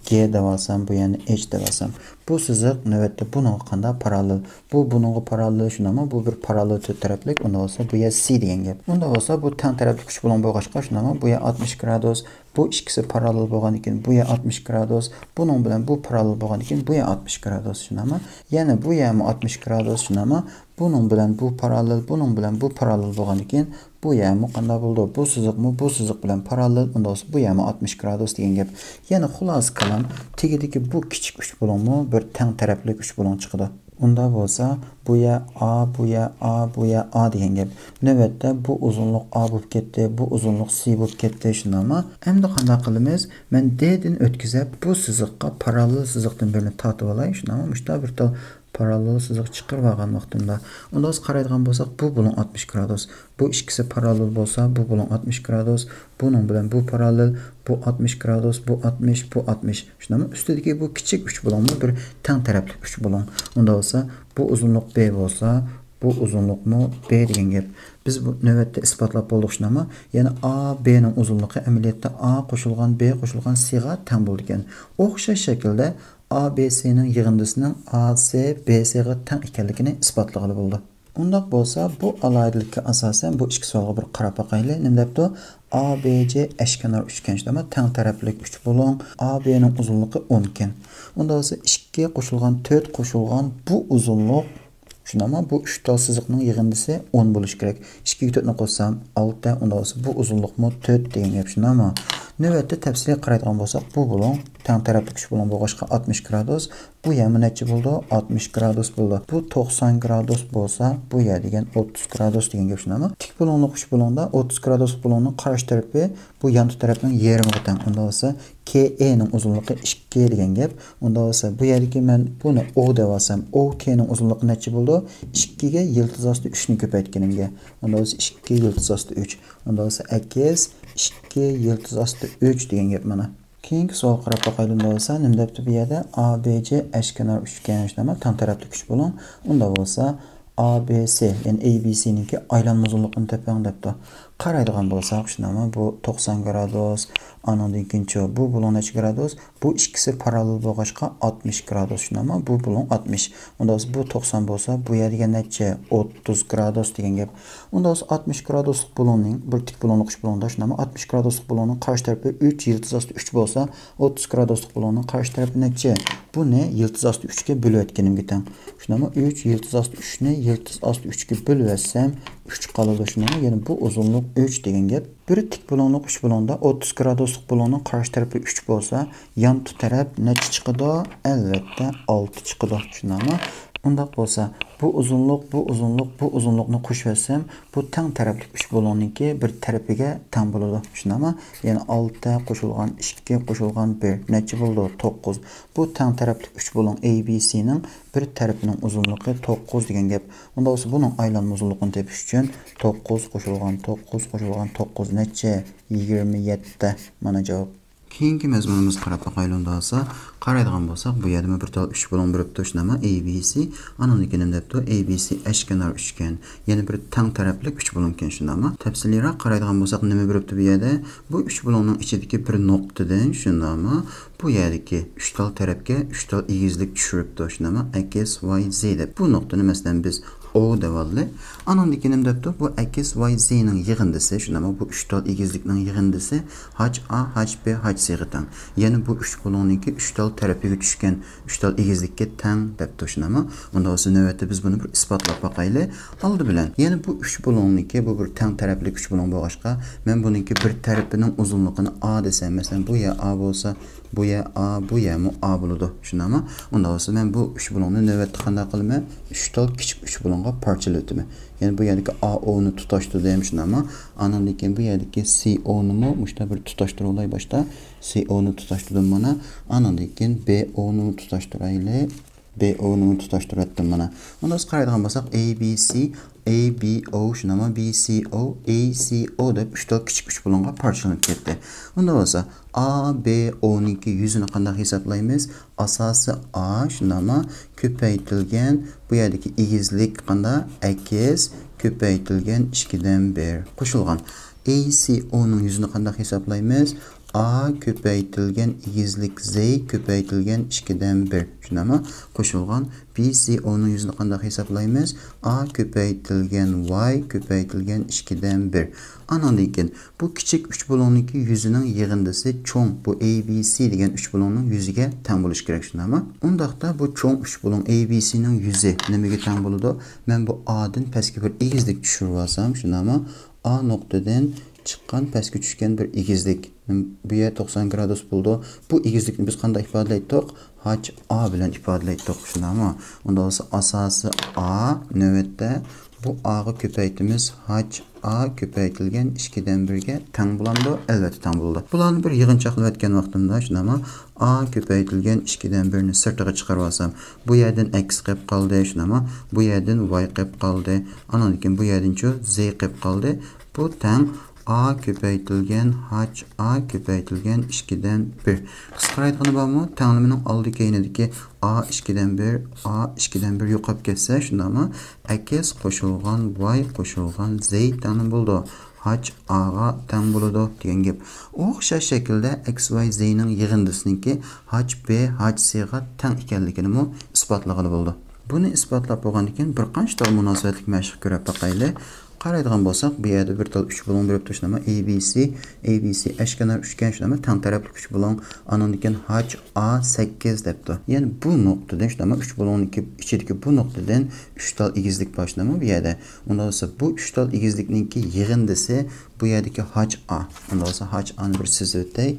گې دەۋالسام، بۇ يەرنى ئېچ دەۋالسام، بۇ سىزىق نۆۋەتتە بۇنىڭغا قانداق پاراللېل؟ بۇ بۇنىڭغا پاراللېل، شۇنداقمۇ؟ بۇ بىر پاراللېل تۆت تەرەپلىك، ئۇنداق بولسا بۇ يەر سى دېگەن گەپ. ئۇنداق بولسا بۇ تەڭ تەرەپلىك ئۈچ بۇلۇڭ بولغاچقا، شۇنداقمۇ؟ بۇ يەر ئاتمىش گرادۇس، بۇ ئىككىسى پاراللېل بولغاندىكىن بۇ يەر ئاتمىش گرادۇس، بۇنىڭ بىلەن بۇ پاراللېل بولغاندىكىن بۇ يەر ئاتمىش گرادۇس، شۇنداقمۇ؟ يەنە بۇ يەرمۇ ئاتمىش گرادۇس، شۇنداقمۇ؟ بۇنىڭ بىلەن بۇ پاراللېل، بۇنىڭ بىلەن بۇ پاراللېل بولغاندىكىن بۇ يەرمۇ قانداق بولىدۇ؟ بۇ سىزىقمۇ بۇ سىزىق بىلەن پاراللېل، ئۇنداق بولسا بۇ يەرمۇ ئاتمىش گرادۇس دېگەن گەپ. يەنى خۇلاسە كالام، تېگىدىكى بۇ كىچىك ئۈچ بۇلۇڭمۇ بىر تەڭ تەرەپلىك ئۈچ بۇلۇڭ چىقىدۇ. ئۇنداق بولسا، بۇ يەر ئا، بۇ يەر ئا، بۇ يەر ئا دېگەن گەپ. نۆۋەتتە بۇ ئۇزۇنلۇق ئا بولۇپ كەتتى، بۇ ئۇزۇنلۇق سى بولۇپ كەتتى، شۇنداقمۇ؟ ئەمدى قانداق قىلىمىز؟ مەن دېدىن ئۆتكۈزۈپ، بۇ سىزىققا پاراللېل سىزىقتىن بىرنى تارتىپ ئالاي، شۇنداقمۇ؟ مۇشتا بىر تال پاراللېل سىزىق چىقىرىپ ئالغان ۋاقتىمدا. ئۇنداق بولسا قارايدىغان بولساق، بۇ بۇلۇڭ ئاتمىش گرادۇس. بۇ ئىككىسى پاراللېل بولسا، بۇ بۇلۇڭ ئاتمىش گرادۇس. بۇنىڭ بىلەن بۇ پاراللېل، بۇ ئاتمىش گرادۇس، بۇ ئاتمىش، بۇ ئاتمىش. شۇنداقمۇ؟ ئۈستىدىكى بۇ كىچىك ئۈچ بۇلۇڭمۇ بىر تەڭ تەرەپلىك ئۈچ بۇلۇڭ. ئۇنداق بولسا، بۇ ئۇزۇنلۇق بې بولسا، بۇ ئۇزۇنلۇقمۇ بې دېگەن گەپ. بىز بۇ نۆۋەتتە ئىسپاتلاپ بولدۇق، شۇنداقمۇ؟ يەنى ئا بېنىڭ ئۇزۇنلۇقى ئەمەلىيەتتە ئا قوشۇلغان بې قوشۇلغان سىغا تەڭ بولىدىكەن. ئوخشاش شەكىلدە ئا بې سىنىڭ يىغىندىسىنىڭ ئا سې بې سىغا تەڭ ئىكەنلىكىنى ئىسپاتلىغىلى بولىدۇ. ئۇنداق بولسا، بۇ ئالاھىدىلىككە ئاساسەن بۇ ئىككى سوئالغا بىر قاراپ باقايلى. نېمە دەپتۇ؟ ئا بې جې ئەشكەنار ئۈچكەن، شۇنداقمۇ؟ تەڭ تەرەپلىك ئۈچ بۇلۇڭ، ئا بېنىڭ ئۇزۇنلۇقى ئون ئىكەن. ئۇنداق بولسا، ئىككى قوشۇلغان تۆت قوشۇلغان بۇ ئۇزۇنلۇق، شۇنداقمۇ؟ بۇ ئۈچ تال سىزىقنىڭ يىغىندىسى ئون بولۇشى كېرەك. ئىككىگە تۆتنى قوشسام، ئالتە، ئۇنداق بولسا، بۇ ئۇزۇنلۇقمۇ تۆت دېگەن گەپ، شۇنداقمۇ؟ نۆۋەتتە تەپسىلىي قارايدىغان بولساق، بۇ بۇلۇڭ تەڭ تەرەپلىك ئۈچ بۇلۇڭ بولغاچقا، ئاتمىش گرادۇس. بۇ يەرمۇ نەچچە بولىدۇ؟ ئاتمىش گرادۇس بولىدۇ. بۇ توقسان گرادۇس بولسا، بۇ يەر دېگەن ئوتتۇز گرادۇس دېگەن گەپ، شۇنداقمۇ؟ تىك بۇلۇڭلۇق ئۈچ بۇلۇڭدا ئوتتۇز گرادۇسلۇق بۇلۇڭنىڭ قارشى تەرىپى بۇ يانتۇ تەرەپنىڭ يېرىمىغا تەڭ. ئۇنداق بولسا، كې ئېنىڭ ئۇزۇنلۇقى ئىككى دېگەن گەپ. ئۇنداق بولسا، بۇ يەردىكى مەن بۇنى ئو دەپ ئالسام، ئو كېنىڭ ئۇزۇنلۇقى نەچچە بولىدۇ؟ ئىككىگە يىلتىز ئاستى ئۈچنى كۆپەيتكىنىمگە. ئۇنداق بولسا، ئىككى يىلتىز ئاستى ئۈچ. ئۇنداق بولسا، ئەكس ئىككى يىلتىز ئاستى ئۈچ دېگەن گەپ مانا. كېيىنكى سوئالغا قاراپ باقايلى، ئۇنداق بولسا. نېمە دەپتۇ بۇ يەردە؟ ئا بې جې ئەشكەنار ئۈچكەن، شۇنداقمۇ؟ تەڭ تەرەپلىك ئۈچ بۇلۇڭ. ئۇنداق بولسا، ئا بې سى، يەنى ئەي بى سىنىڭكى ئايلانما ئۇزۇنلۇقىنى تېپىڭ دەپتۇ. قارايدىغان بولساق، شۇنداقمۇ؟ بۇ توقسان گرادۇس، ئانىڭدىن كېيىنچۇ بۇ بۇلۇڭ نەچچە گرادۇس؟ بۇ ئىككىسى پاراللېل بولغاچقا، ئاتمىش گرادۇس، شۇنداقمۇ؟ بۇ بۇلۇڭ ئاتمىش. ئۇنداق بولسا، بۇ توقسان بولسا، بۇ يەر دېگەن نەچچە؟ ئوتتۇز گرادۇس دېگەن گەپ. ئۇنداق بولسا، ئاتمىش گرادۇسلۇق بۇلۇڭنىڭ، بىر تىك بۇلۇڭلۇق ئۈچ بۇلۇڭدا، شۇنداقمۇ؟ ئاتمىش گرادۇسلۇق بۇلۇڭنىڭ قارشى تەرىپى ئۈچ يىلتىز ئاستى ئۈچ بولسا، ئوتتۇز گرادۇسلۇق بۇلۇڭنىڭ قارشى تەرىپى نەچچە؟ بۇنى يىلتىز ئاستى ئۈچكە بۆلۈۋەتكىنىمگە تەڭ. شۇنداقمۇ؟ ئۈچ يىلتىز ئاستى ئۈچنى يىلتىز ئاستى ئۈچكە بۆلۈۋەتسەم، ئۈچ قالىدۇ. شۇنداقمۇ؟ يەنى بۇ ئۇزۇنلۇق ئۈچ دېگەن گەپ. بىر تىك بۇلۇڭلۇق ئۈچ بۇلۇڭدا ئوتتۇز گرادۇسلۇق بۇلۇڭنىڭ قارشى تەرىپى ئۈچ بولسا، يانتۇ تەرەپ نەچچە چىقىدۇ؟ ئەلۋەتتە، ئالتە چىقىدۇ. شۇنداقمۇ؟ ئۇنداق بولسا، بۇ ئۇزۇنلۇق، بۇ ئۇزۇنلۇق، بۇ ئۇزۇنلۇقنى قوشۇۋەتسەم، بۇ تەڭ تەرەپلىك ئۈچ بۇلۇڭنىڭكى بىر تەرىپىگە تەڭ بولىدۇ. شۇنداقمۇ؟ يەنى ئالتە قوشۇلغان ئىككى قوشۇلغان بىر نەچچە بولىدۇ؟ توققۇز. بۇ تەڭ تەرەپلىك ئۈچ بۇلۇڭ ئەي بى سىنىڭ بىر تەرىپىنىڭ ئۇزۇنلۇقى توققۇز دېگەن گەپ. ئۇنداق بولسا، بۇنىڭ ئايلانما ئۇزۇنلۇقىنى تېپىش ئۈچۈن، توققۇز قوشۇلغان توققۇز قوشۇلغان توققۇز نەچچە؟ يىگىرمە يەتتە. مانا جاۋاب. كېيىنكى مەزمۇنىمىزغا قاراپ باقايلى ئۇنداق بولسا. قارايدىغان بولساق، بۇ يەردىمۇ بىر تال ئۈچ بۇلۇڭ بېرىپتۇ، شۇنداقمۇ؟ ئەي بى سى. ئانىڭدىن كېيىن نېمە دەپتۇ؟ ئەي بى سى ئەشكەنار ئۈچكەن. يەنە بىر تەڭ تەرەپلىك ئۈچ بۇلۇڭكەن، شۇنداقمۇ؟ تەپسىلىيرەك قارايدىغان بولساق، نېمە بېرىپتۇ بۇ يەردە؟ بۇ ئۈچ بۇلۇڭنىڭ ئىچىدىكى بىر نۇقتىدىن، شۇنداقمۇ؟ بۇ يەردىكى ئۈچ تال تەرەپكە ئۈچ تال ئېگىزلىك چۈشۈرۈپتۇ، شۇنداقمۇ؟ ئەكس، ۋاي، زى دەپ. بۇ نۇقتىنى، مەسىلەن، بىز ئو دەۋالدى. ئانىڭدىن كېيىن نېمە دەپتۇ؟ بۇ ئەكس، ۋاي، زىنىڭ يىغىندىسى، شۇنداقمۇ؟ بۇ ئۈچ تال ئېگىزلىكنىڭ يىغىندىسى ھاچ ئا، ھاچ بى، ھاچ سىغا تەڭ. يەنى بۇ ئۈچ بۇلۇڭنىڭكى ئۈچ تال تەرىپىگە چۈشكەن ئۈچ تال ئېگىزلىككە تەڭ دەپتۇ، شۇنداقمۇ؟ ئۇنداق بولسا، نۆۋەتتە بىز بۇنى بىر ئىسپاتلاپ باقايلى. ئالدى بىلەن، يەنى بۇ ئۈچ بۇلۇڭنىڭكى، بۇ بىر تەڭ تەرەپلىك ئۈچ بۇلۇڭ بولغاچقا، مەن بۇنىڭكى بىر تەرىپىنىڭ ئۇزۇنلۇقىنى ئا دېسەم، مەسىلەن، بۇ يەر ئا بولسا، بۇ يەر ئا، بۇ يەرمۇ ئا بولىدۇ، شۇنداقمۇ؟ ئۇنداق بولسا، مەن بۇ ئۈچ بۇلۇڭنى نۆۋەتتە قانداق قىلىمەن؟ ئۈچ تال كىچىك ئۈچ بۇلۇڭغا پارچىلىۋېتىمەن. يەنى بۇ يەردىكى ئا، ئونى تۇتاشتۇردۇم، شۇنداقمۇ؟ ئانىڭدىن كېيىن بۇ يەردىكى سى ئونىمۇ مۇشۇنداق بىر تۇتاشتۇرۇۋالاي باشتا. سى ئونى تۇتاشتۇردۇم مانا. ئانىڭدىن كېيىن بى ئونىمۇ تۇتاشتۇرايلى. بى ئونىمۇ تۇتاشتۇرۇۋەتتىم مانا. ئۇنداق بولسا قارايدىغان بولساق، ئەي بى سى، ئەي بى ئو، شۇنداقمۇ؟ بى سى ئو، ئەي سى ئو دەپ ئۈچ تال كىچىك ئۈچ بۇلۇڭغا پارچىلىنىپ كەتتى. ئۇنداق بولسا، ئا بى ئونىڭكى يۈزىنى قانداق ھېسابلايمىز؟ ئاساسى ئا، شۇنداقمۇ؟ كۆپەيتىلگەن، بۇ يەردىكى ئېگىزلىك قانداق؟ ئەكس كۆپەيتىلگەن ئىككىدىن بىر قوشۇلغان. ئەي سى ئونىڭ يۈزىنى قانداق ھېسابلايمىز؟ ئا كۆپەيتىلگەن ئېگىزلىك زى كۆپەيتىلگەن ئىككىدىن بىر. شۇنداقمۇ؟ قوشۇلغان. بى سى ئونىڭ يۈزىنى قانداق ھېسابلايمىز؟ ئا كۆپەيتىلگەن ۋاي كۆپەيتىلگەن ئىككىدىن بىر. ئانىڭدىن كېيىن بۇ كىچىك ئۈچ بۇلۇڭنىڭكى يۈزىنىڭ يىغىندىسى چوڭ، بۇ ئەي بى سى دېگەن ئۈچ بۇلۇڭنىڭ يۈزىگە تەڭ بولۇشى كېرەك، شۇنداقمۇ؟ ئۇنداقتا بۇ چوڭ ئۈچ بۇلۇڭ ئەي بى سىنىڭ يۈزى نېمىگە تەڭ بولىدۇ؟ مەن بۇ ئادىن پەسكە بىر ئېگىزلىك چۈشۈرۈۋالسام، شۇنداقمۇ؟ ئا نۇقتىدىن چىققان پەسكە چۈشكەن بىر ئېگىزلىك. بۇ يەر توقسان گرادۇس بولىدۇ. بۇ ئېگىزلىكنى بىز قانداق ئىپادىلەيتتۇق؟ ھاچ ئا بىلەن ئىپادىلەيتتۇق، شۇنداقمۇ؟ ئۇنداق بولسا ئاساسىي ئا، نۆۋەتتە بۇ ئاغا كۆپەيتىمىز، ھاچ ئا كۆپەيتىلگەن ئىككىدىن بىرگە تەڭ بولامدۇ؟ ئەلۋەتتە تەڭ بولىدۇ. بۇلارنى بىر يىغىنچاقلاپ ئۆتكەن ۋاقتىمدا، شۇنداقمۇ؟ ئا كۆپەيتىلگەن ئىككىدىن بىرنى سىرتىغا چىقىرىۋالسام، بۇ يەردىن ئەكس قېلىپ قالدى، شۇنداقمۇ؟ بۇ يەردىن ۋاي قېلىپ قالدى. ئانىڭدىن كېيىن بۇ يەردىنچۇ زې قېلىپ قالدى. بۇ تەڭ ئا كۆپەيتىلگەن ھاچ ئا كۆپەيتىلگەن ئىككىدىن بىر. قىسقىرايدىغىنى بارمۇ؟ تەڭلىمىنىڭ ئالدى كەينىدىكى ئا ئىككىدىن بىر، ئا ئىككىدىن بىر يوقاپ كەتسە، شۇنداقمۇ؟ ئەكس قوشۇلغان ۋاي قوشۇلغان زې تەڭلىمە بولىدۇ. ھاچ ئاغا تەڭ بولىدۇ دېگەن گەپ. ئوخشاش شەكىلدە ئەكس ۋاي زېنىڭ يىغىندىسىنىڭكى ھاچ بې ھاچ سېغا تەڭ ئىكەنلىكىنىمۇ ئىسپاتلىغىلى بولىدۇ. بۇنى ئىسپاتلاپ بولغاندىن كېيىن بىر قانچە تال مۇناسىۋەتلىك مەشىق كۆرۈپ باقايلى. قارايدىغان بولساق، بۇ يەردە بىر تال ئۈچ بۇلۇڭ بېرىپتۇ، شۇنداقمۇ؟ ئەي بى سى، ئەي بى سى ئەشكەنار ئۈچكەن، شۇنداقمۇ؟ تەڭ تەرەپلىك ئۈچ بۇلۇڭ، ئانىڭدىن كېيىن ھاچ ئا سەككىز دەپتۇ. يەنى بۇ نۇقتىدىن، شۇنداقمۇ؟ ئۈچ بۇلۇڭنىڭكى ئىچىدىكى بۇ نۇقتىدىن ئۈچ تال ئېگىزلىك بار، شۇنداقمۇ؟ بۇ يەردە. ئۇنداق بولسا، بۇ ئۈچ تال ئېگىزلىكنىڭكى يىغىندىسى بۇ يەردىكى ھاچ ئا. ئۇنداق بولسا، ھاچ ئانى بىر سىزىۋېتەي.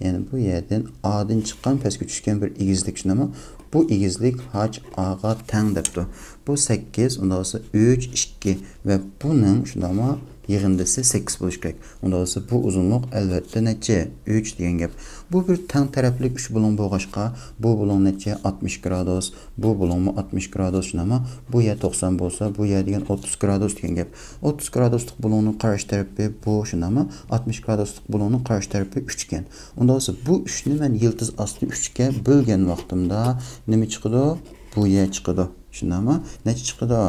يەنى بۇ يەردىن ئادىن چىققان پەسكە چۈشكەن بىر ئېگىزلىك، شۇنداقمۇ؟ بۇ ئېگىزلىك ھاچ ئاغا تەڭ دەپتۇ. بۇ سەككىز، ئۇنداق بولسا ئۈچ، ئىككى ۋە بۇنىڭ، شۇنداقمۇ؟ يىغىندىسى سەككىز بولۇشى كېرەك. ئۇنداق بولسا بۇ ئۇزۇنلۇق ئەلۋەتتە نەچچە؟ ئۈچ دېگەن گەپ. بۇ بىر تەڭ تەرەپلىك ئۈچ بۇلۇڭ بولغاچقا، بۇ بۇلۇڭ نەچچە؟ ئاتمىش گرادۇس، بۇ بۇلۇڭمۇ ئاتمىش گرادۇس، شۇنداقمۇ؟ بۇ يەر توقسان بولسا، بۇ يەر دېگەن ئوتتۇز گرادۇس دېگەن گەپ. ئوتتۇز گرادۇسلۇق بۇلۇڭنىڭ قارشى تەرىپى بۇ، شۇنداقمۇ؟ ئاتمىش گرادۇسلۇق بۇلۇڭنىڭ قارشى تەرىپى ئۈچ ئىكەن. ئۇنداق بولسا، بۇ ئۈچنى مەن يىلتىز ئاستى ئۈچكە بۆلگەن ۋاقتىمدا نېمە چىقىدۇ؟ بۇ يەر چىقىدۇ. شۇنداقمۇ؟ نەچچە چىقىدۇ؟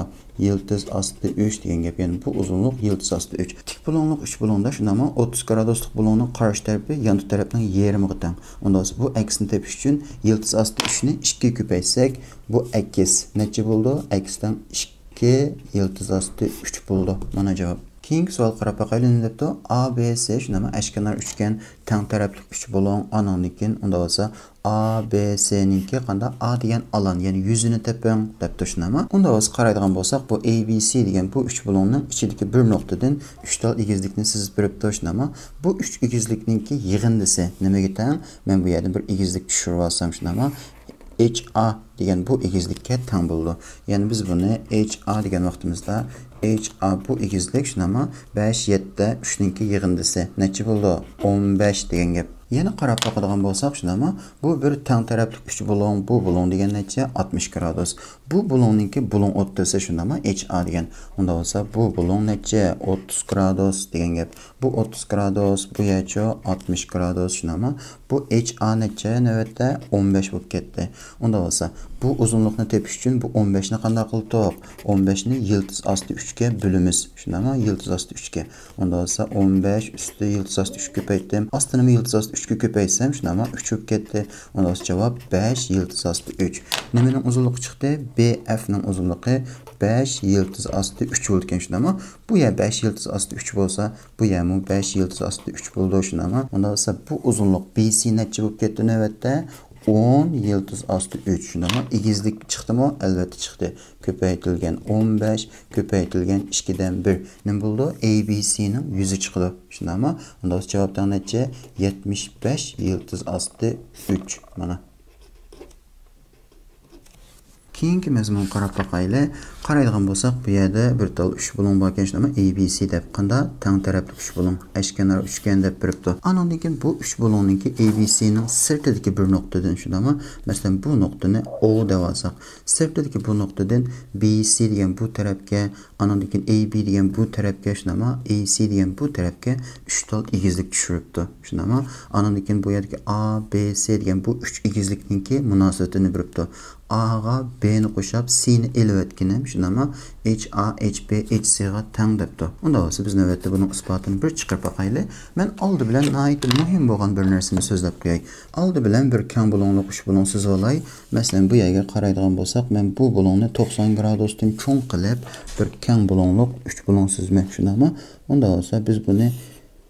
يىلتىز ئاستى ئۈچ دېگەن گەپ. يەنى بۇ ئۇزۇنلۇق يىلتىز ئاستى ئۈچ. تىك بۇلۇڭلۇق ئۈچ بۇلۇڭدا، شۇنداقمۇ؟ ئوتتۇز گرادۇسلۇق بۇلۇڭنىڭ قارشى تەرىپى يانتۇ تەرەپنىڭ يېرىمىغا تەڭ. ئۇنداق بولسا، بۇ ئەكسىنى تېپىش ئۈچۈن يىلتىز ئاستى ئۈچنى ئىككىگە كۆپەيتسەك، بۇ ئەكس نەچچە بولىدۇ؟ ئەكس تەڭ ئىككى يىلتىز ئاستى ئۈچ بولىدۇ. مانا جاۋاب. كېيىنكى سوئال قاراپ باقايلى، نېمە دەپتۇ؟ ئا بې سې، شۇنداقمۇ؟ ئەشكەنار ئۈچكەن، تەڭ تەرەپلىك ئۈچ بۇلۇڭ، ئانىڭدىن كېيىن ئۇنداق بولسا، ئا بې سېنىڭكى قانداق؟ ئا دېگەن ئالان، يەنى يۈزىنى تېپىڭ دەپتۇ، شۇنداقمۇ؟ ئۇنداق بولسا، قارايدىغان بولساق، بۇ ئەي بى سى دېگەن بۇ ئۈچ بۇلۇڭنىڭ ئىچىدىكى بىر نۇقتىدىن ئۈچ تال ئېگىزلىكنى سىزىپ بېرىپتۇ، شۇنداقمۇ؟ بۇ ئۈچ ئېگىزلىكنىڭكى يىغىندىسى نېمىگە تەڭ؟ مەن بۇ يەردىن بىر ئېگىزلىك چۈشۈرۈۋالسام، شۇنداقمۇ؟ ئېچ ئا دېگەن بۇ ئېگىزلىككە تەڭ بولىدۇ. يەنى بىز بۇنى ئېچ ئا دېگەن ۋاقتىمىزدا، ئېچ ئا بۇ ئېگىزلىك، شۇنداقمۇ؟ بەش، يەتتە، ئۈچنىڭكى يىغىندىسى نەچچە بولىدۇ؟ ئون بەش دېگەن گەپ. يەنە قاراپ باقىدىغان بولساق، شۇنداقمۇ؟ بۇ بىر تەڭ تەرەپلىك ئۈچ بۇلۇڭ، بۇ بۇلۇڭ دېگەن نەچچە؟ ئاتمىش گرادۇس. بۇ بۇلۇڭنىڭكى بۇلۇڭ ئوتتۇرىسى، شۇنداقمۇ؟ ئېچ ئا دېگەن. ئۇنداق بولسا، بۇ بۇلۇڭ نەچچە؟ ئوتتۇز گرادۇس دېگەن گەپ. بۇ ئوتتۇز گرادۇس، بۇ يەرچۇ؟ ئاتمىش گرادۇس، شۇنداقمۇ؟ بۇ ئېچ ئا نەچچە نۆۋەتتە؟ ئون بەش بولۇپ كەتتى. ئۇنداق بولسا، بۇ ئۇزۇنلۇقنى تېپىش ئۈچۈن بۇ ئون بەشنى قانداق قىلدۇق؟ ئون بەشنى يىلتىز ئاستى ئۈچكە بۆلىمىز. شۇنداقمۇ؟ يىلتىز ئاستى ئۈچكە. ئۇنداق بولسا، ئون بەش ئۈستى يىلتىز ئاستى ئۈچكە كۆپەيتتىم. ئاستىنىمۇ يىلتىز ئاستى ئۈچكە كۆپەيتسەم، شۇنداقمۇ؟ ئۈچ بولۇپ كەتتى. ئۇنداق بولسا، جاۋاب بەش يىلتىز ئاستى ئۈچ. نېمىنىڭ ئۇزۇنلۇقى چىقتى؟ بې ئەفنىڭ ئۇزۇنلۇقى بەش يىلتىز ئاستى ئۈچ بولىدىكەن، شۇنداقمۇ؟ بۇ يەر بەش يىلتىز ئاستى ئۈچ بولسا، بۇ يەرمۇ بەش يىلتىز ئاستى ئۈچ بولىدۇ، شۇنداقمۇ؟ ئۇنداق بولسا، بۇ ئۇزۇنلۇق بې سى نەچچە بولۇپ كەتتى نۆۋەتتە؟ ئون يىلتىز ئاستى ئۈچ، شۇنداقمۇ؟ ئېگىزلىك چىقتىمۇ؟ ئەلۋەتتە چىقتى. كۆپەيتىلگەن ئون بەش، كۆپەيتىلگەن ئىككىدىن بىر. نېمە بولىدۇ؟ ئەي بى سىنىڭ يۈزى چىقىدۇ. شۇنداقمۇ؟ ئۇنداق بولسا جاۋاب تەڭ نەچچە؟ يەتمىش بەش يىلتىز ئاستى ئۈچ. مانا. كېيىنكى مەزمۇنغا قاراپ باقايلى. قارايدىغان بولساق، بۇ يەردە بىر تال ئۈچ بۇلۇڭ باركەن، شۇنداقمۇ؟ ئەي بى سى دەپ. قانداق؟ تەڭ تەرەپلىك ئۈچ بۇلۇڭ، ئەشكەنار ئۈچكەن دەپ بېرىپتۇ. ئانىڭدىن كېيىن بۇ ئۈچ بۇلۇڭنىڭكى ئەي بى سىنىڭ سىرتىدىكى بىر نۇقتىدىن، شۇنداقمۇ؟ مەسىلەن، بۇ نۇقتىنى ئو دەۋالساق، سىرتىدىكى بۇ نۇقتىدىن بى سى دېگەن بۇ تەرەپكە، ئانىڭدىن كېيىن ئەي بى دېگەن بۇ تەرەپكە، شۇنداقمۇ؟ ئەي سى دېگەن بۇ تەرەپكە ئۈچ تال ئېگىزلىك چۈشۈرۈپتۇ، شۇنداقمۇ؟ ئانىڭدىن كېيىن بۇ يەردىكى ئا بى سى دېگەن بۇ ئۈچ ئېگىزلىكنىڭكى مۇناسىۋىتىنى بېرىپتۇ. ئاغا بىنى قوشاپ، سىنى ئېلىۋەتكىنىم، شۇنداقمۇ؟ ئېچ ئا، ئېچ بى، ئېچ سىغا تەڭ دەپتۇ. ئۇنداق بولسا، بىز نۆۋەتتە بۇنىڭ ئىسپاتىنى بىر چىقىرىپ باقايلى. مەن ئالدى بىلەن ناھايىتى مۇھىم بولغان بىر نەرسىنى سۆزلەپ قوياي. ئالدى بىلەن بىر كەڭ بۇلۇڭلۇق ئۈچ بۇلۇڭ سىزىۋالاي. مەسىلەن، بۇ يەرگە قارايدىغان بولساق، مەن بۇ بۇلۇڭنى توقسان گرادۇستىن چوڭ قىلىپ، بىر كەڭ بۇلۇڭلۇق ئۈچ بۇلۇڭ سىزىمەن، شۇنداقمۇ؟ ئۇنداق بولسا، بىز بۇنى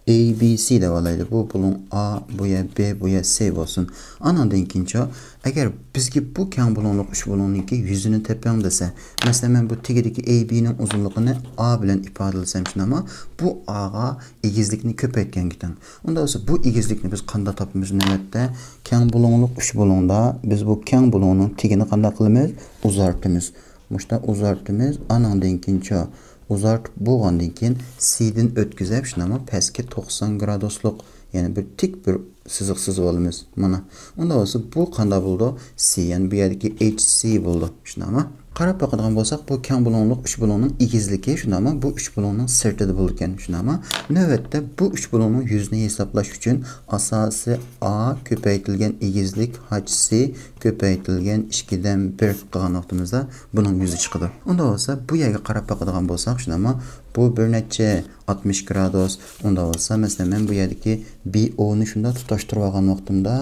A B C دەۋالايلى. بۇ بۇلۇڭ A، بۇ يەر B، بۇ يەر C بولسۇن. ئانىڭدىن كېيىنچۇ، ئەگەر بىزگە بۇ كەڭ بۇلۇڭلۇق ئۈچ بۇلۇڭنىڭكى يۈزىنى تېپىڭ دېسە، مەسىلەن، مەن بۇ تېگىدىكى A B نىڭ ئۇزۇنلۇقىنى A بىلەن ئىپادىلىسەم، شۇنداقمۇ؟ بۇ A غا ئېگىزلىكنى كۆپەيتكەنكەن. ئۇنداق بولسا بۇ ئېگىزلىكنى بىز قانداق تاپىمىز نۆۋەتتە؟ كەڭ بۇلۇڭلۇق ئۈچ بۇلۇڭدا بىز بۇ كەڭ بۇلۇڭنىڭ تېگىنى قانداق قىلىمىز؟ ئۇزارتىمىز. مۇشۇنداق ئۇزارتىمىز. ئانىڭدىن كېيىنچۇ، ئۇزارتىپ بولغاندىن كېيىن C دىن ئۆتكۈزۈپ، شۇنداقمۇ، پەسكە توقسان گرادۇسلۇق، يەنى بىر تىك بىر سىزىق سىزىپ ئالىمىز. مانا. ئۇنداق بولسا بۇ قانداق بولىدۇ؟ C، يەنى بۇ يەردىكى H C بولىدۇ. شۇنداقمۇ؟ قاراپ باقىدىغان بولساق، بۇ كەڭ بۇلۇڭلۇق ئۈچ بۇلۇڭنىڭ ئېگىزلىكى، شۇنداقمۇ؟ بۇ ئۈچ بۇلۇڭنىڭ سىرتىدا بولىدىكەن، شۇنداقمۇ؟ نۆۋەتتە بۇ ئۈچ بۇلۇڭنىڭ يۈزىنى ھېسابلاش ئۈچۈن ئاساسىي A كۆپەيتىلگەن ئېگىزلىك H C كۆپەيتىلگەن ئىككىدىن بىر قىلغان ۋاقتىمىزدا بۇنىڭ يۈزى چىقىدۇ. ئۇنداق بولسا بۇ يەرگە قاراپ باقىدىغان بولساق، شۇنداقمۇ؟ بۇ بىر نەچچە ئاتمىش گرادۇس. ئۇنداق بولسا، مەسىلەن، مەن بۇ يەردىكى B O نى شۇنداق تۇتاشتۇرۇپ ئالغان ۋاقتىمدا،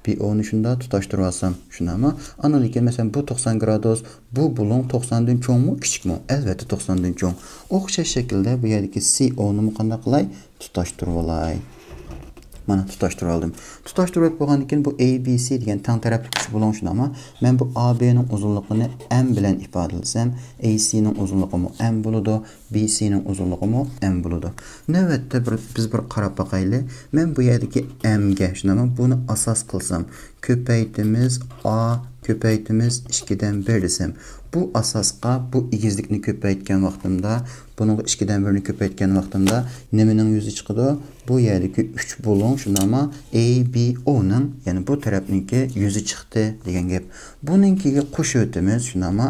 B O نى شۇنداق تۇتاشتۇرۇۋالسام، شۇنداقمۇ؟ ئاندىن كېيىن، مەسىلەن، بۇ توقسان گرادۇس، بۇ بۇلۇڭ توقساندىن چوڭمۇ، كىچىكمۇ؟ ئەلۋەتتە، توقساندىن چوڭ. ئوخشاش شەكىلدە بۇ يەردىكى C O نىمۇ قانداق قىلاي؟ تۇتاشتۇرۇۋالاي. مانا، تۇتاشتۇرۇۋالدىم. تۇتاشتۇرۇپ بولغاندىن كېيىن، بۇ A B C دېگەن تەڭ تەرەپلىك ئۈچ بۇلۇڭ، شۇنداقمۇ؟ مەن بۇ A B نىڭ ئۇزۇنلۇقىنى M بىلەن ئىپادىلىسەم، A C نىڭ ئۇزۇنلۇقىمۇ M بولىدۇ. B C نىڭ ئۇزۇنلۇقىمۇ M بولىدۇ. نۆۋەتتە بىر، بىز بىر قاراپ باقايلى. مەن بۇ يەردىكى M گە، شۇنداقمۇ، بۇنى ئاساس قىلسام، كۆپەيتىمىز A، كۆپەيتىمىز ئىككىدىن بىر دېسەم، بۇ ئاساسقا بۇ ئېگىزلىكنى كۆپەيتكەن ۋاقتىمدا، بۇنىڭغا ئىككىدىن بىرنى كۆپەيتكەن ۋاقتىمدا نېمىنىڭ يۈزى چىقىدۇ؟ بۇ يەردىكى ئۈچ بۇلۇڭ، شۇنداقمۇ، A B O نىڭ، يەنى بۇ تەرەپنىڭكى يۈزى چىقتى دېگەن گەپ. بۇنىڭكىگە قوشۇۋېتىمىز، شۇنداقمۇ،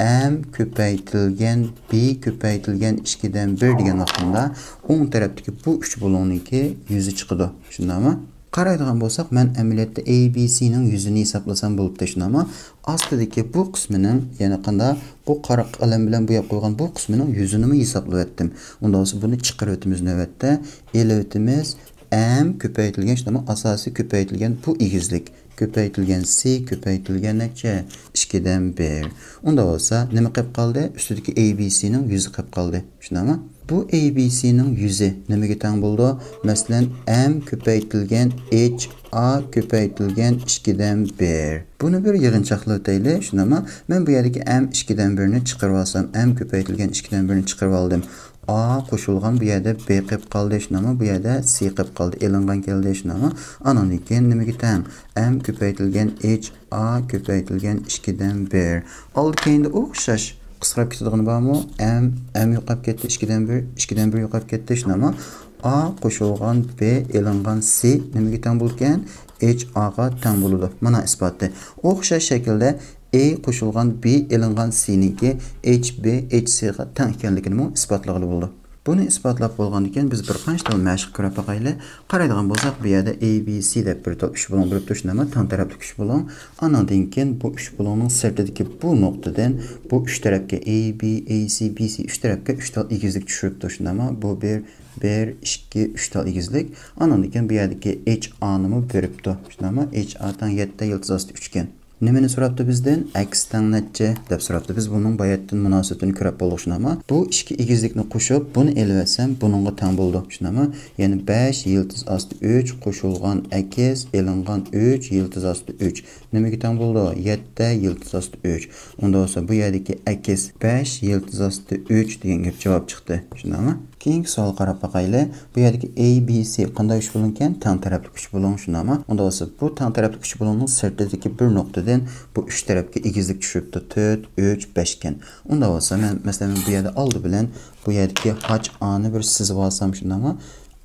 M كۆپەيتىلگەن B كۆپەيتىلگەن ئىككىدىن بىر دېگەن ۋاقتىمدا، ئوڭ تەرەپتىكى بۇ ئۈچ بۇلۇڭنىڭكى يۈزى چىقىدۇ. شۇنداقمۇ؟ قارايدىغان بولساق، مەن ئەمەلىيەتتە A B C نىڭ يۈزىنى ھېسابلىسام بولۇپتۇ، شۇنداقمۇ؟ ئاستىدىكى بۇ قىسمىنىڭ، يەنى قانداق، بۇ قارا قەلەم بىلەن بوياپ قويغان بۇ قىسمىنىڭ يۈزىنىمۇ ھېسابلىۋەتتىم. ئۇنداق بولسا بۇنى چىقىرىۋېتىمىز نۆۋەتتە. ئېلىۋېتىمىز. M كۆپەيتىلگەن، شۇنداقمۇ، ئاساسىي كۆپەيتىلگەن بۇ ئېگىزلىك. كۆپەيتىلگەن C كۆپەيتىلگەن نەچچە؟ ئىككىدىن بىر. ئۇنداق بولسا نېمە قېلىپ قالدى؟ ئۈستىدىكى A B C نىڭ يۈزى قېلىپ قالدى. شۇنداقمۇ؟ بۇ A B C نىڭ يۈزى نېمىگە تەڭ بولىدۇ؟ مەسىلەن، M كۆپەيتىلگەن H A كۆپەيتىلگەن ئىككىدىن بىر. بۇنى بىر يىغىنچاقلاۋېتەيلى، شۇنداقمۇ؟ مەن بۇ يەردىكى M ئىككىدىن بىرنى چىقىرىۋالسام، M كۆپەيتىلگەن ئىككىدىن بىرنى چىقىرىۋالدىم. A قوشۇلغان بۇ يەردە B قېلىپ قالدى، شۇنداقمۇ؟ بۇ يەردە C قېلىپ قالدى، ئېلىنغان كەلدى، شۇنداقمۇ؟ ئانىڭدىن كېيىن نېمىگە تەڭ؟ M كۆپەيتىلگەن H A كۆپەيتىلگەن ئىككىدىن بىر. ئالدى كەينىدە ئوخشاش قىسقىراپ كېتىدىغىنى بارمۇ؟ M، M يوقاپ كەتتى، ئىككىدىن بىر، ئىككىدىن بىر يوقاپ كەتتى، شۇنداقمۇ؟ A قوشۇلغان B ئېلىنغان C نېمىگە تەڭ بولىدىكەن؟ H A غا تەڭ بولىدۇ. مانا ئىسپاتى. ئوخشاش شەكىلدە A قوشۇلغان B ئېلىنغان C نىڭكى H B، H C غا تەڭ ئىكەنلىكىنىمۇ ئىسپاتلىغىلى بولىدۇ. بۇنى ئىسپاتلاپ بولغاندىن كېيىن، بىز بىر قانچە تال مەشىق كۆرۈپ باقايلى. قارايدىغان بولساق، بۇ يەردە A B C دەپ بىر تال ئۈچ بۇلۇڭ بېرىپتۇ، شۇنداقمۇ؟ تەڭ تەرەپلىك ئۈچ بۇلۇڭ. ئانىڭدىن كېيىن بۇ ئۈچ بۇلۇڭنىڭ سىرتىدىكى بۇ نۇقتىدىن بۇ ئۈچ تەرەپكە، A B، A C، B C، ئۈچ تەرەپكە ئۈچ تال ئېگىزلىك چۈشۈرۈپتۇ، شۇنداقمۇ؟ بۇ بىر، بىر، ئىككى، ئۈچ تال ئېگىزلىك. ئانىڭدىن كېيىن بۇ يەردىكى H A نىمۇ بېرىپتۇ، شۇنداقمۇ؟ H A تەڭ يەتتە يىلتىز ئاستى ئۈچكەن. نېمىنى سوراپتۇ بىزدىن؟ X تەڭ نەچچە دەپ سوراپتۇ. بىز بۇنىڭ باياتتىن مۇناسىۋىتىنى كۆرۈپ بولدۇق، شۇنداقمۇ؟ بۇ ئىككى ئېگىزلىكنى قوشۇپ، بۇنى ئېلىۋەتسەم، بۇنىڭغا تەڭ بولىدۇ، شۇنداقمۇ؟ يەنى بەش يىلتىز ئاستى ئۈچ قوشۇلغان X ئېلىنغان ئۈچ يىلتىز ئاستى ئۈچ. نېمىگە تەڭ بولىدۇ؟ يەتتە يىلتىز ئاستى ئۈچ. ئۇنداق بولسا، بۇ يەردىكى X بەش يىلتىز ئاستى ئۈچ دېگەن گەپ جاۋاب چىقتى، شۇنداقمۇ؟ كېيىنكى سوئالغا قاراپ باقايلى. بۇ يەردىكى A B C قانداق ئۈچ بۇلۇڭكەن؟ تەڭ تەرەپلىك ئۈچ بۇلۇڭ، شۇنداقمۇ؟ ئۇنداق بولسا، بۇ تەڭ تەرەپلىك ئۈچ بۇلۇڭنىڭ سىرتىدىكى بىر نۇقتىدىن بۇ ئۈچ تەرەپكە ئېگىزلىك چۈشۈرۈپتۇ، تۆت، ئۈچ، بەشكەن. ئۇنداق بولسا، مەن، مەسىلەن، مەن بۇ يەردە ئالدى بىلەن بۇ يەردىكى H A نى بىر سىزىۋالسام، شۇنداقمۇ؟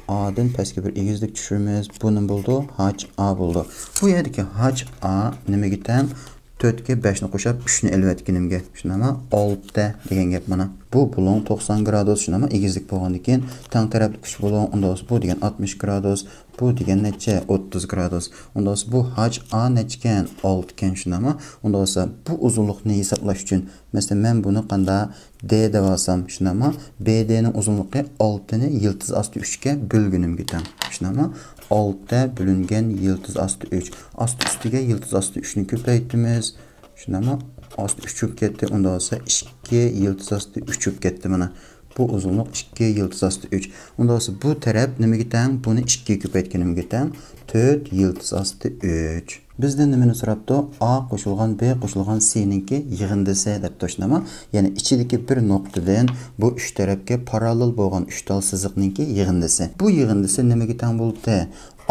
A دىن پەسكە بىر ئېگىزلىك چۈشۈرىمىز، بۇ نېمە بولىدۇ؟ H A بولىدۇ. بۇ يەردىكى H A نېمىگە تەڭ؟ تۆتكە بەشنى قوشۇپ، ئۈچنى ئېلىۋەتكىنىمگە، شۇنداقمۇ؟ ئالتە دېگەن گەپ مانا. بۇ بۇلۇڭ توقسان گرادۇس، شۇنداقمۇ؟ ئېگىزلىك بولغاندىن كېيىن، تەڭ تەرەپلىك ئۈچ بۇلۇڭ، ئۇنداق بولسا، بۇ دېگەن ئاتمىش گرادۇس، بۇ دېگەن نەچچە؟ ئوتتۇز گرادۇس. ئۇنداق بولسا، بۇ H A نەچچىكەن؟ ئالتىكەن، شۇنداقمۇ؟ ئۇنداق بولسا، بۇ ئۇزۇنلۇقنى ھېسابلاش ئۈچۈن، مەسىلەن، مەن بۇنى قانداق D دەۋالسام، شۇنداقمۇ؟ B D نىڭ ئۇزۇنلۇقى ئالتىنى يىلتىز ئاستى ئۈچكە بۆلگىنىمگە تەڭ. شۇنداقمۇ؟ ئالتە بۆلۈنگەن يىلتىز ئاستى ئۈچ. ئاستى ئۈستىگە يىلتىز ئاستى ئۈچنى كۆپەيتىمىز. شۇنداقمۇ؟ ئاستى ئۈچ بولۇپ كەتتى. ئۇنداق بولسا، ئىككى يىلتىز ئاستى ئۈچ بولۇپ كەتتى مانا. بۇ ئۇزۇنلۇق ئىككى يىلتىز ئاستى ئۈچ. ئۇنداق بولسا بۇ تەرەپ نېمىگە تەڭ؟ بۇنى ئىككىگە كۆپەيتكىنىمگە تەڭ، تۆت يىلتىز ئاستى ئۈچ. بىزدىن نېمىنى سوراپتۇ؟ ئا قوشۇلغان بې قوشۇلغان سېنىڭكى يىغىندىسى دەپتۇ، شۇنداقمۇ؟ يەنى ئىچىدىكى بىر نۇقتىدىن بۇ ئۈچ تەرەپكە پاراللېل بولغان ئۈچ تال سىزىقنىڭكى يىغىندىسى. بۇ يىغىندىسى نېمىگە تەڭ بولدى؟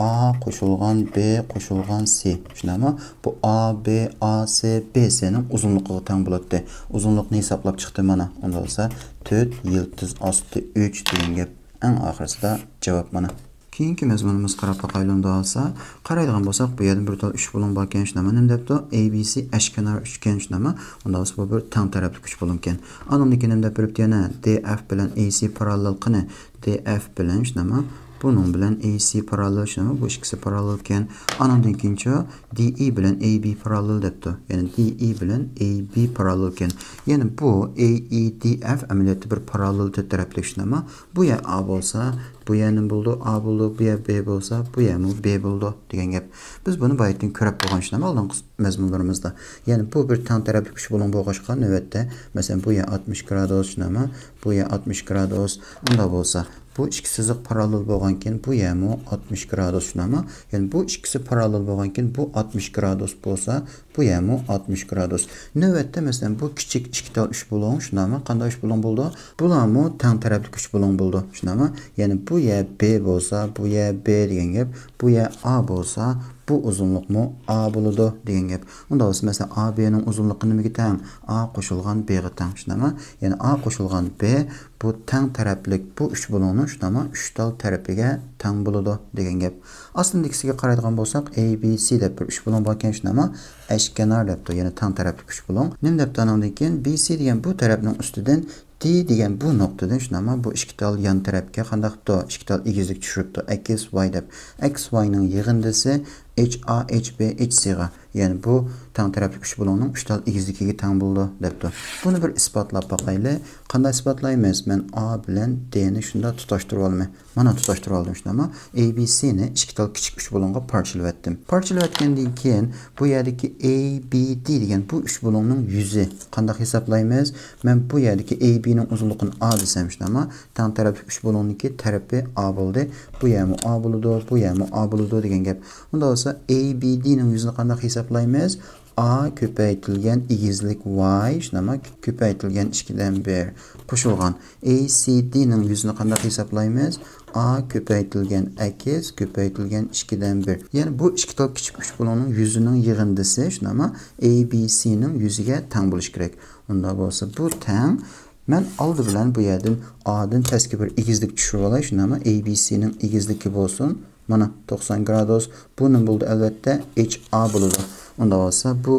ئا قوشۇلغان بې قوشۇلغان سې. شۇنداقمۇ؟ بۇ ئا بې، ئا سې، بې سېنىڭ ئۇزۇنلۇقىغا تەڭ بولاتتى. ئۇزۇنلۇقنى ھېسابلاپ چىقتى مانا. ئۇنداق بولسا تۆت يىلتىز ئاستى ئۈچ دېگەن گەپ. ئەڭ ئاخىرسىدا جاۋاب مانا. كېيىنكى مەزمۇنىمىزغا قاراپ باقايلى ئۇنداق بولسا. قارايدىغان بولساق، بۇ يەردە بىر تال ئۈچ بۇلۇڭ باركەن، شۇنداقمۇ؟ نېمە دەپتۇ؟ ئەي بى سى ئەشكەنار ئۈچكەن، شۇنداقمۇ؟ ئۇنداق بولسا بۇ بىر تەڭ تەرەپلىك ئۈچ بۇلۇڭكەن. ئاندىن كېيىن نېمە دەپ بېرىپتۇ يەنە؟ دې ئەف بىلەن ئەي سى پاراللېل قېنى؟ دې ئەف بىلەن، شۇنداقمۇ؟ بۇنىڭ بىلەن ئەي سى پاراللېل، شۇنداقمۇ؟ بۇ ئىككىسى پاراللېلكەن. ئاندىن كېيىنچۇ؟ دې ئى بىلەن ئەي بى پاراللېل دەپتۇ. يەنى دې ئى بىلەن ئەي بى پاراللېلكەن. يەنى بۇ ئەي ئى دې ئەف ئەمەلىيەتتە بىر پاراللېل تۆت تەرەپلىك، شۇنداقمۇ؟ بۇ يەر ئا بولسا، بۇ يەر نېمە بولىدۇ؟ ئا بولىدۇ. بۇ يەر بې بولسا، بۇ يەرمۇ بې بولىدۇ دېگەن گەپ. بىز بۇنى بايىتتىن كۆرۈپ بولغان، شۇنداقمۇ؟ ئالدىنقى مەزمۇنلىرىمىزدا. يەنى بۇ بىر تەڭ تەرەپلىك ئۈچ بۇلۇڭ بولغاچقا، نۆۋەتتە، مەسىلەن، بۇ يەر ئاتمىش گرادۇس، شۇنداقمۇ؟ بۇ يەر ئاتمىش گرادۇس. ئۇنداق بولسا، بۇ ئىككى سىزىق پاراللېل بولغانكىن، بۇ يەرمۇ ئاتمىش گرادۇس، شۇنداقمۇ؟ يەنى بۇ ئىككىسى پاراللېل بولغانكىن، بۇ ئاتمىش گرادۇس بولسا، بۇ يەرمۇ ئاتمىش گرادۇس. نۆۋەتتە، مەسىلەن، بۇ كىچىك ئىككى تال ئۈچ بۇلۇڭ، شۇنداقمۇ؟ قانداق ئۈچ بۇلۇڭ بولىدۇ؟ بۇلارمۇ تەڭ تەرەپلىك ئۈچ بۇلۇڭ بولىدۇ، شۇنداقمۇ؟ يەنى بۇ يەر بې بولسا، بۇ يەر بې دېگەن گەپ، بۇ يەر ئا بولسا، بۇ ئۇزۇنلۇقمۇ ئا بولىدۇ دېگەن گەپ. ئۇنداق بولسا، مەسىلەن، ئا بېنىڭ ئۇزۇنلۇقى نېمىگە تەڭ؟ ئا قوشۇلغان بېغا تەڭ، شۇنداقمۇ؟ يەنى ئا قوشۇلغان بې بۇ تەڭ تەرەپلىك بۇ ئۈچ بۇلۇڭنىڭ، شۇنداقمۇ؟ ئۈچ تال تەرىپىگە تەڭ بولىدۇ دېگەن گەپ. ئاستىدىكىسىگە قارايدىغان بولساق، ئەي بى سى دەپ بىر ئۈچ بۇلۇڭ باركەن، شۇنداقمۇ؟ ئەشكەنار دەپتۇ، يەنى تەڭ تەرەپلىك ئۈچ بۇلۇڭ. نېمە دەپتۇ ئانىڭدىن كېيىن؟ بى سى دېگەن بۇ تەرەپنىڭ ئۈستىدىن دې دېگەن بۇ نۇقتىدىن، شۇنداقمۇ؟ بۇ ئىككى تال يان تەرەپكە قانداق قىپتۇ؟ ئىككى تال ئېگىزلىك چۈشۈرۈپتۇ. ئەكس ۋاي دەپ. ئەكس ۋاينىڭ يىغىندىسى ئېچ ئا، ئېچ بې، ئېچ سىغا. يەنى بۇ تەڭ تەرەپلىك ئۈچ بۇلۇڭنىڭ ئۈچ تال ئېگىزلىكىگە تەڭ بولىدۇ دەپتۇ. بۇنى بىر ئىسپاتلاپ باقايلى. قانداق ئىسپاتلايمىز؟ مەن ئا بىلەن دېنى شۇنداق تۇتاشتۇرۇۋالىمەن. مانا تۇتاشتۇرۇۋالدىم، شۇنداقمۇ؟ ئەي بى سىنى ئىككى تال كىچىك ئۈچ بۇلۇڭغا پارچىلىۋەتتىم. پارچىلىۋەتكەندىن كېيىن بۇ يەردىكى ئەي بى دى دېگەن بۇ ئۈچ بۇلۇڭنىڭ يۈزى قانداق ھېسابلايمىز؟ مەن بۇ يەردىكى ئەي بىنىڭ ئۇزۇنلۇقىنى ئا دېسەم، شۇنداقمۇ؟ تەڭ تەرەپلىك ئۈچ بۇلۇڭنىڭكى تەرىپى ئا بولدى. بۇ يەرمۇ ئا بولىدۇ، بۇ يەرمۇ ئا بولىدۇ دېگەن گەپ. ئۇنداق بولسا، ئەي بى دىنىڭ يۈزىنى قانداق ھېسابلايمىز؟ ئا كۆپەيتىلگەن ئېگىزلىك ۋاي، شۇنداقمۇ؟ كۆپەيتىلگەن ئىككىدىن بىر قوشۇلغان ئەي سى دىنىڭ يۈزىنى قانداق ھېسابلايمىز؟ ئا كۆپەيتىلگەن ئەكس كۆپەيتىلگەن ئىككىدىن بىر. يەنى بۇ ئىككى تال كىچىك ئۈچ بۇلۇڭنىڭ يۈزىنىڭ يىغىندىسى، شۇنداقمۇ؟ ئەي بى سىنىڭ يۈزىگە تەڭ بولۇشى كېرەك. ئۇنداق بولسا، بۇ تەڭ. مەن ئالدى بىلەن بۇ يەردىن ئادىن پەسكە بىر ئېگىزلىك چۈشۈرۈپ ئالاي، شۇنداقمۇ؟ ئەي بى سىنىڭ ئېگىزلىكى بولسۇن. مانا، توقسان گرادۇس. بۇ نېمە بولىدۇ؟ ئەلۋەتتە، ئېچ ئا بولىدۇ. ئۇنداق بولسا، بۇ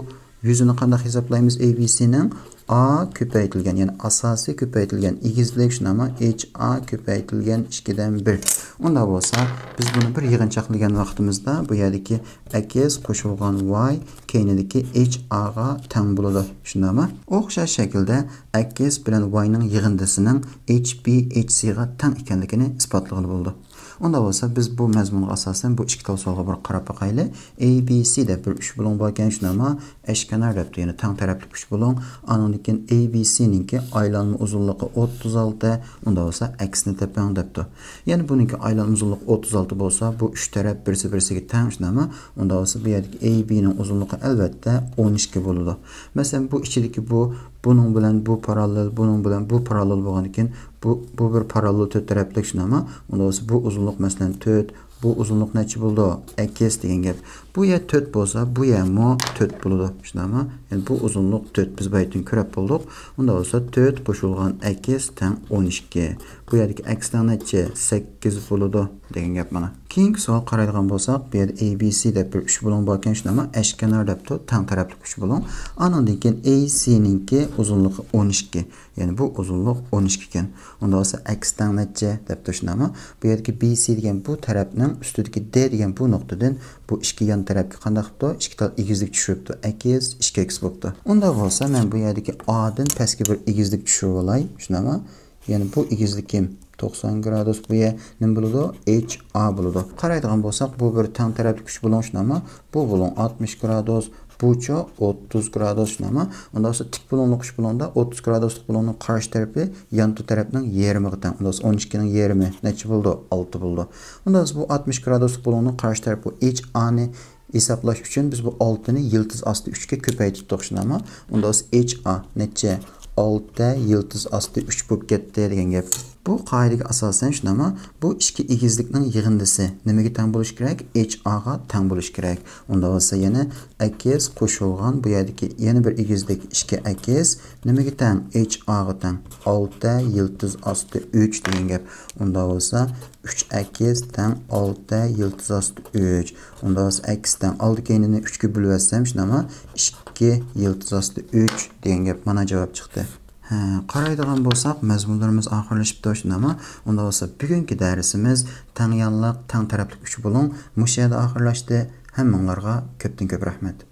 يۈزىنى قانداق ھېسابلايمىز؟ ئەي بى سىنىڭ ئا كۆپەيتىلگەن، يەنى ئاساسىي كۆپەيتىلگەن ئېگىزلىك، شۇنداقمۇ؟ ئېچ ئا كۆپەيتىلگەن ئىككىدىن بىر. ئۇنداق بولسا، بىز بۇنى بىر يىغىنچاقلىغان ۋاقتىمىزدا، بۇ يەردىكى ئەكس قوشۇلغان ۋاي كەينىدىكى ئېچ ئاغا تەڭ بولىدۇ. شۇنداقمۇ؟ ئوخشاش شەكىلدە ئەكس بىلەن ۋاينىڭ يىغىندىسىنىڭ ئېچ بى ئېچ سىغا تەڭ ئىكەنلىكىنى ئىسپاتلىغىلى بولىدۇ. ئۇنداق بولسا، بىز بۇ مەزمۇنغا ئاساسەن بۇ ئىككى تال سوئالغا بىر قاراپ باقايلى. ئەي بى سى دەپ بىر ئۈچ بۇلۇڭ باركەن، شۇنداقمۇ؟ ئەشكەنار دەپتۇ، يەنى تەڭ تەرەپلىك ئۈچ بۇلۇڭ. ئانىڭدىن كېيىن ئەي بى سىنىڭكى ئايلانما ئۇزۇنلۇقى ئوتتۇز ئالتە، ئۇنداق بولسا ئەكسىنى تېپىڭ دەپتۇ. يەنى بۇنىڭكى ئايلانما ئۇزۇنلۇقى ئوتتۇز ئالتە بولسا، بۇ ئۈچ تەرەپ بىرسى بىرسىگە تەڭ، شۇنداقمۇ؟ ئۇنداق بولسا، بۇ يەردىكى ئەي بىنىڭ ئۇزۇنلۇقى ئەلۋەتتە ئون ئىككى بولىدۇ. مەسىلەن، بۇ ئىچىدىكى بۇ بۇنىڭ بىلەن بۇ پاراللېل، بۇنىڭ بىلەن بۇ پاراللېل بولغاندىكىن، بۇ، بۇ بىر پاراللېل تۆت تەرەپلىك، شۇنداقمۇ؟ ئۇنداق بولسا، بۇ ئۇزۇنلۇق، مەسىلەن، تۆت، بۇ ئۇزۇنلۇق نەچچە بولىدۇ؟ ئەكس دېگەن گەپ. بۇ يەر تۆت بولسا، بۇ يەرمۇ تۆت بولىدۇ، شۇنداقمۇ؟ يەنى بۇ ئۇزۇنلۇق تۆت، بىز بايىتىن كۆرۈپ بولدۇق. ئۇنداق بولسا، تۆت قوشۇلغان ئەكس تەڭ ئون ئىككى. بۇ يەردىكى ئەكس تەڭ نەچچە؟ سەككىز بولىدۇ دېگەن گەپ مانا. كېيىنكى سوئال قارايدىغان بولساق، بۇ يەردە ئەي بى سى دەپ بىر ئۈچ بۇلۇڭ باركەن، شۇنداقمۇ؟ ئەشكەنار دەپتۇ، تەڭ تەرەپلىك ئۈچ بۇلۇڭ. ئانىڭدىن كېيىن ئەي سىنىڭكى ئۇزۇنلۇقى ئون ئىككى. يەنى بۇ ئۇزۇنلۇق ئون ئىككى ئىكەن. ئۇنداق بولسا، ئەكس تەڭ نەچچە دەپتۇ، شۇنداقمۇ؟ بۇ يەردىكى بى سى دېگەن بۇ تەرەپنىڭ ئۈستىدىكى دې دېگەن بۇ نۇقتىدىن بۇ ئىككى يان تەرەپكە قانداق قىپتۇ؟ ئىككى تال ئېگىزلىك چۈشۈرۈپتۇ. ئەكس، ئىككى ئەكس بوپتۇ. ئۇنداق بولسا، مەن بۇ يەردىكى ئادىن پەسكە بىر ئېگىزلىك چۈشۈرۈۋالاي، شۇنداقمۇ؟ يەنى بۇ ئېگىزلىكىم توقسان گرادۇس، بۇ يەر نېمە بولىدۇ؟ ئېچ ئا بولىدۇ. قارايدىغان بولساق، بۇ بىر تەڭ تەرەپلىك ئۈچ بۇلۇڭ، شۇنداقمۇ؟ بۇ بۇلۇڭ ئاتمىش گرادۇس، بۇچۇ ئوتتۇز گرادۇس، شۇنداقمۇ؟ ئۇنداق بولسا تىك بۇلۇڭلۇق ئۈچ بۇلۇڭدا ئوتتۇز گرادۇسلۇق بۇلۇڭنىڭ قارشى تەرىپى يانتۇ تەرەپنىڭ يېرىمىغا تەڭ. ئۇنداق بولسا ئون ئىككىنىڭ يېرىمى نەچچە بولىدۇ؟ ئالتە بولىدۇ. ئۇنداق بولسا بۇ ئاتمىش گرادۇسلۇق بۇلۇڭنىڭ قارشى تەرىپى ئېچ ئانى ھېسابلاش ئۈچۈن بىز بۇ ئالتىنى يىلتىز ئاستى ئۈچكە كۆپەيتىپتۇق، شۇنداقمۇ؟ ئۇنداق بولسا ئېچ ئا نەچچە؟ ئالتە يىلتىز ئاستى ئۈچ بولۇپ كەتتى دېگەن گەپ. بۇ قائىدىگە ئاساسەن، شۇنداقمۇ؟ بۇ ئىككى ئېگىزلىكنىڭ يىغىندىسى نېمىگە تەڭ بولۇشى كېرەك؟ ئېچ ئاغا تەڭ بولۇشى كېرەك. ئۇنداق بولسا يەنە ئەكس قوشۇلغان بۇ يەردىكى يەنە بىر ئېگىزلىك ئىككى ئەكس نېمىگە تەڭ؟ ئېچ ئاغا تەڭ. ئالتە يىلتىز ئاستى ئۈچ دېگەن گەپ. ئۇنداق بولسا ئۈچ ئەكس تەڭ ئالتە يىلتىز ئاستى ئۈچ. ئۇنداق بولسا ئەكس تەڭ ئالدى كەينىنى ئۈچكە بۆلۈۋەتسەم، شۇنداقمۇ؟ ئىككى يىلتىز ئاستى ئۈچ دېگەن گەپ. مانا جاۋاب چىقتى. ھە، قارايدىغان بولساق، مەزمۇنلىرىمىز ئاخىرلىشىپتۇ، شۇنداقمۇ؟ ئۇنداق بولسا بۈگۈنكى دەرسىمىز تەڭ يانلىق، تەڭ تەرەپلىك ئۈچ بۇلۇڭ مۇشۇ يەردە ئاخىرلاشتى. ھەممىڭلارغا كۆپتىن كۆپ رەھمەت.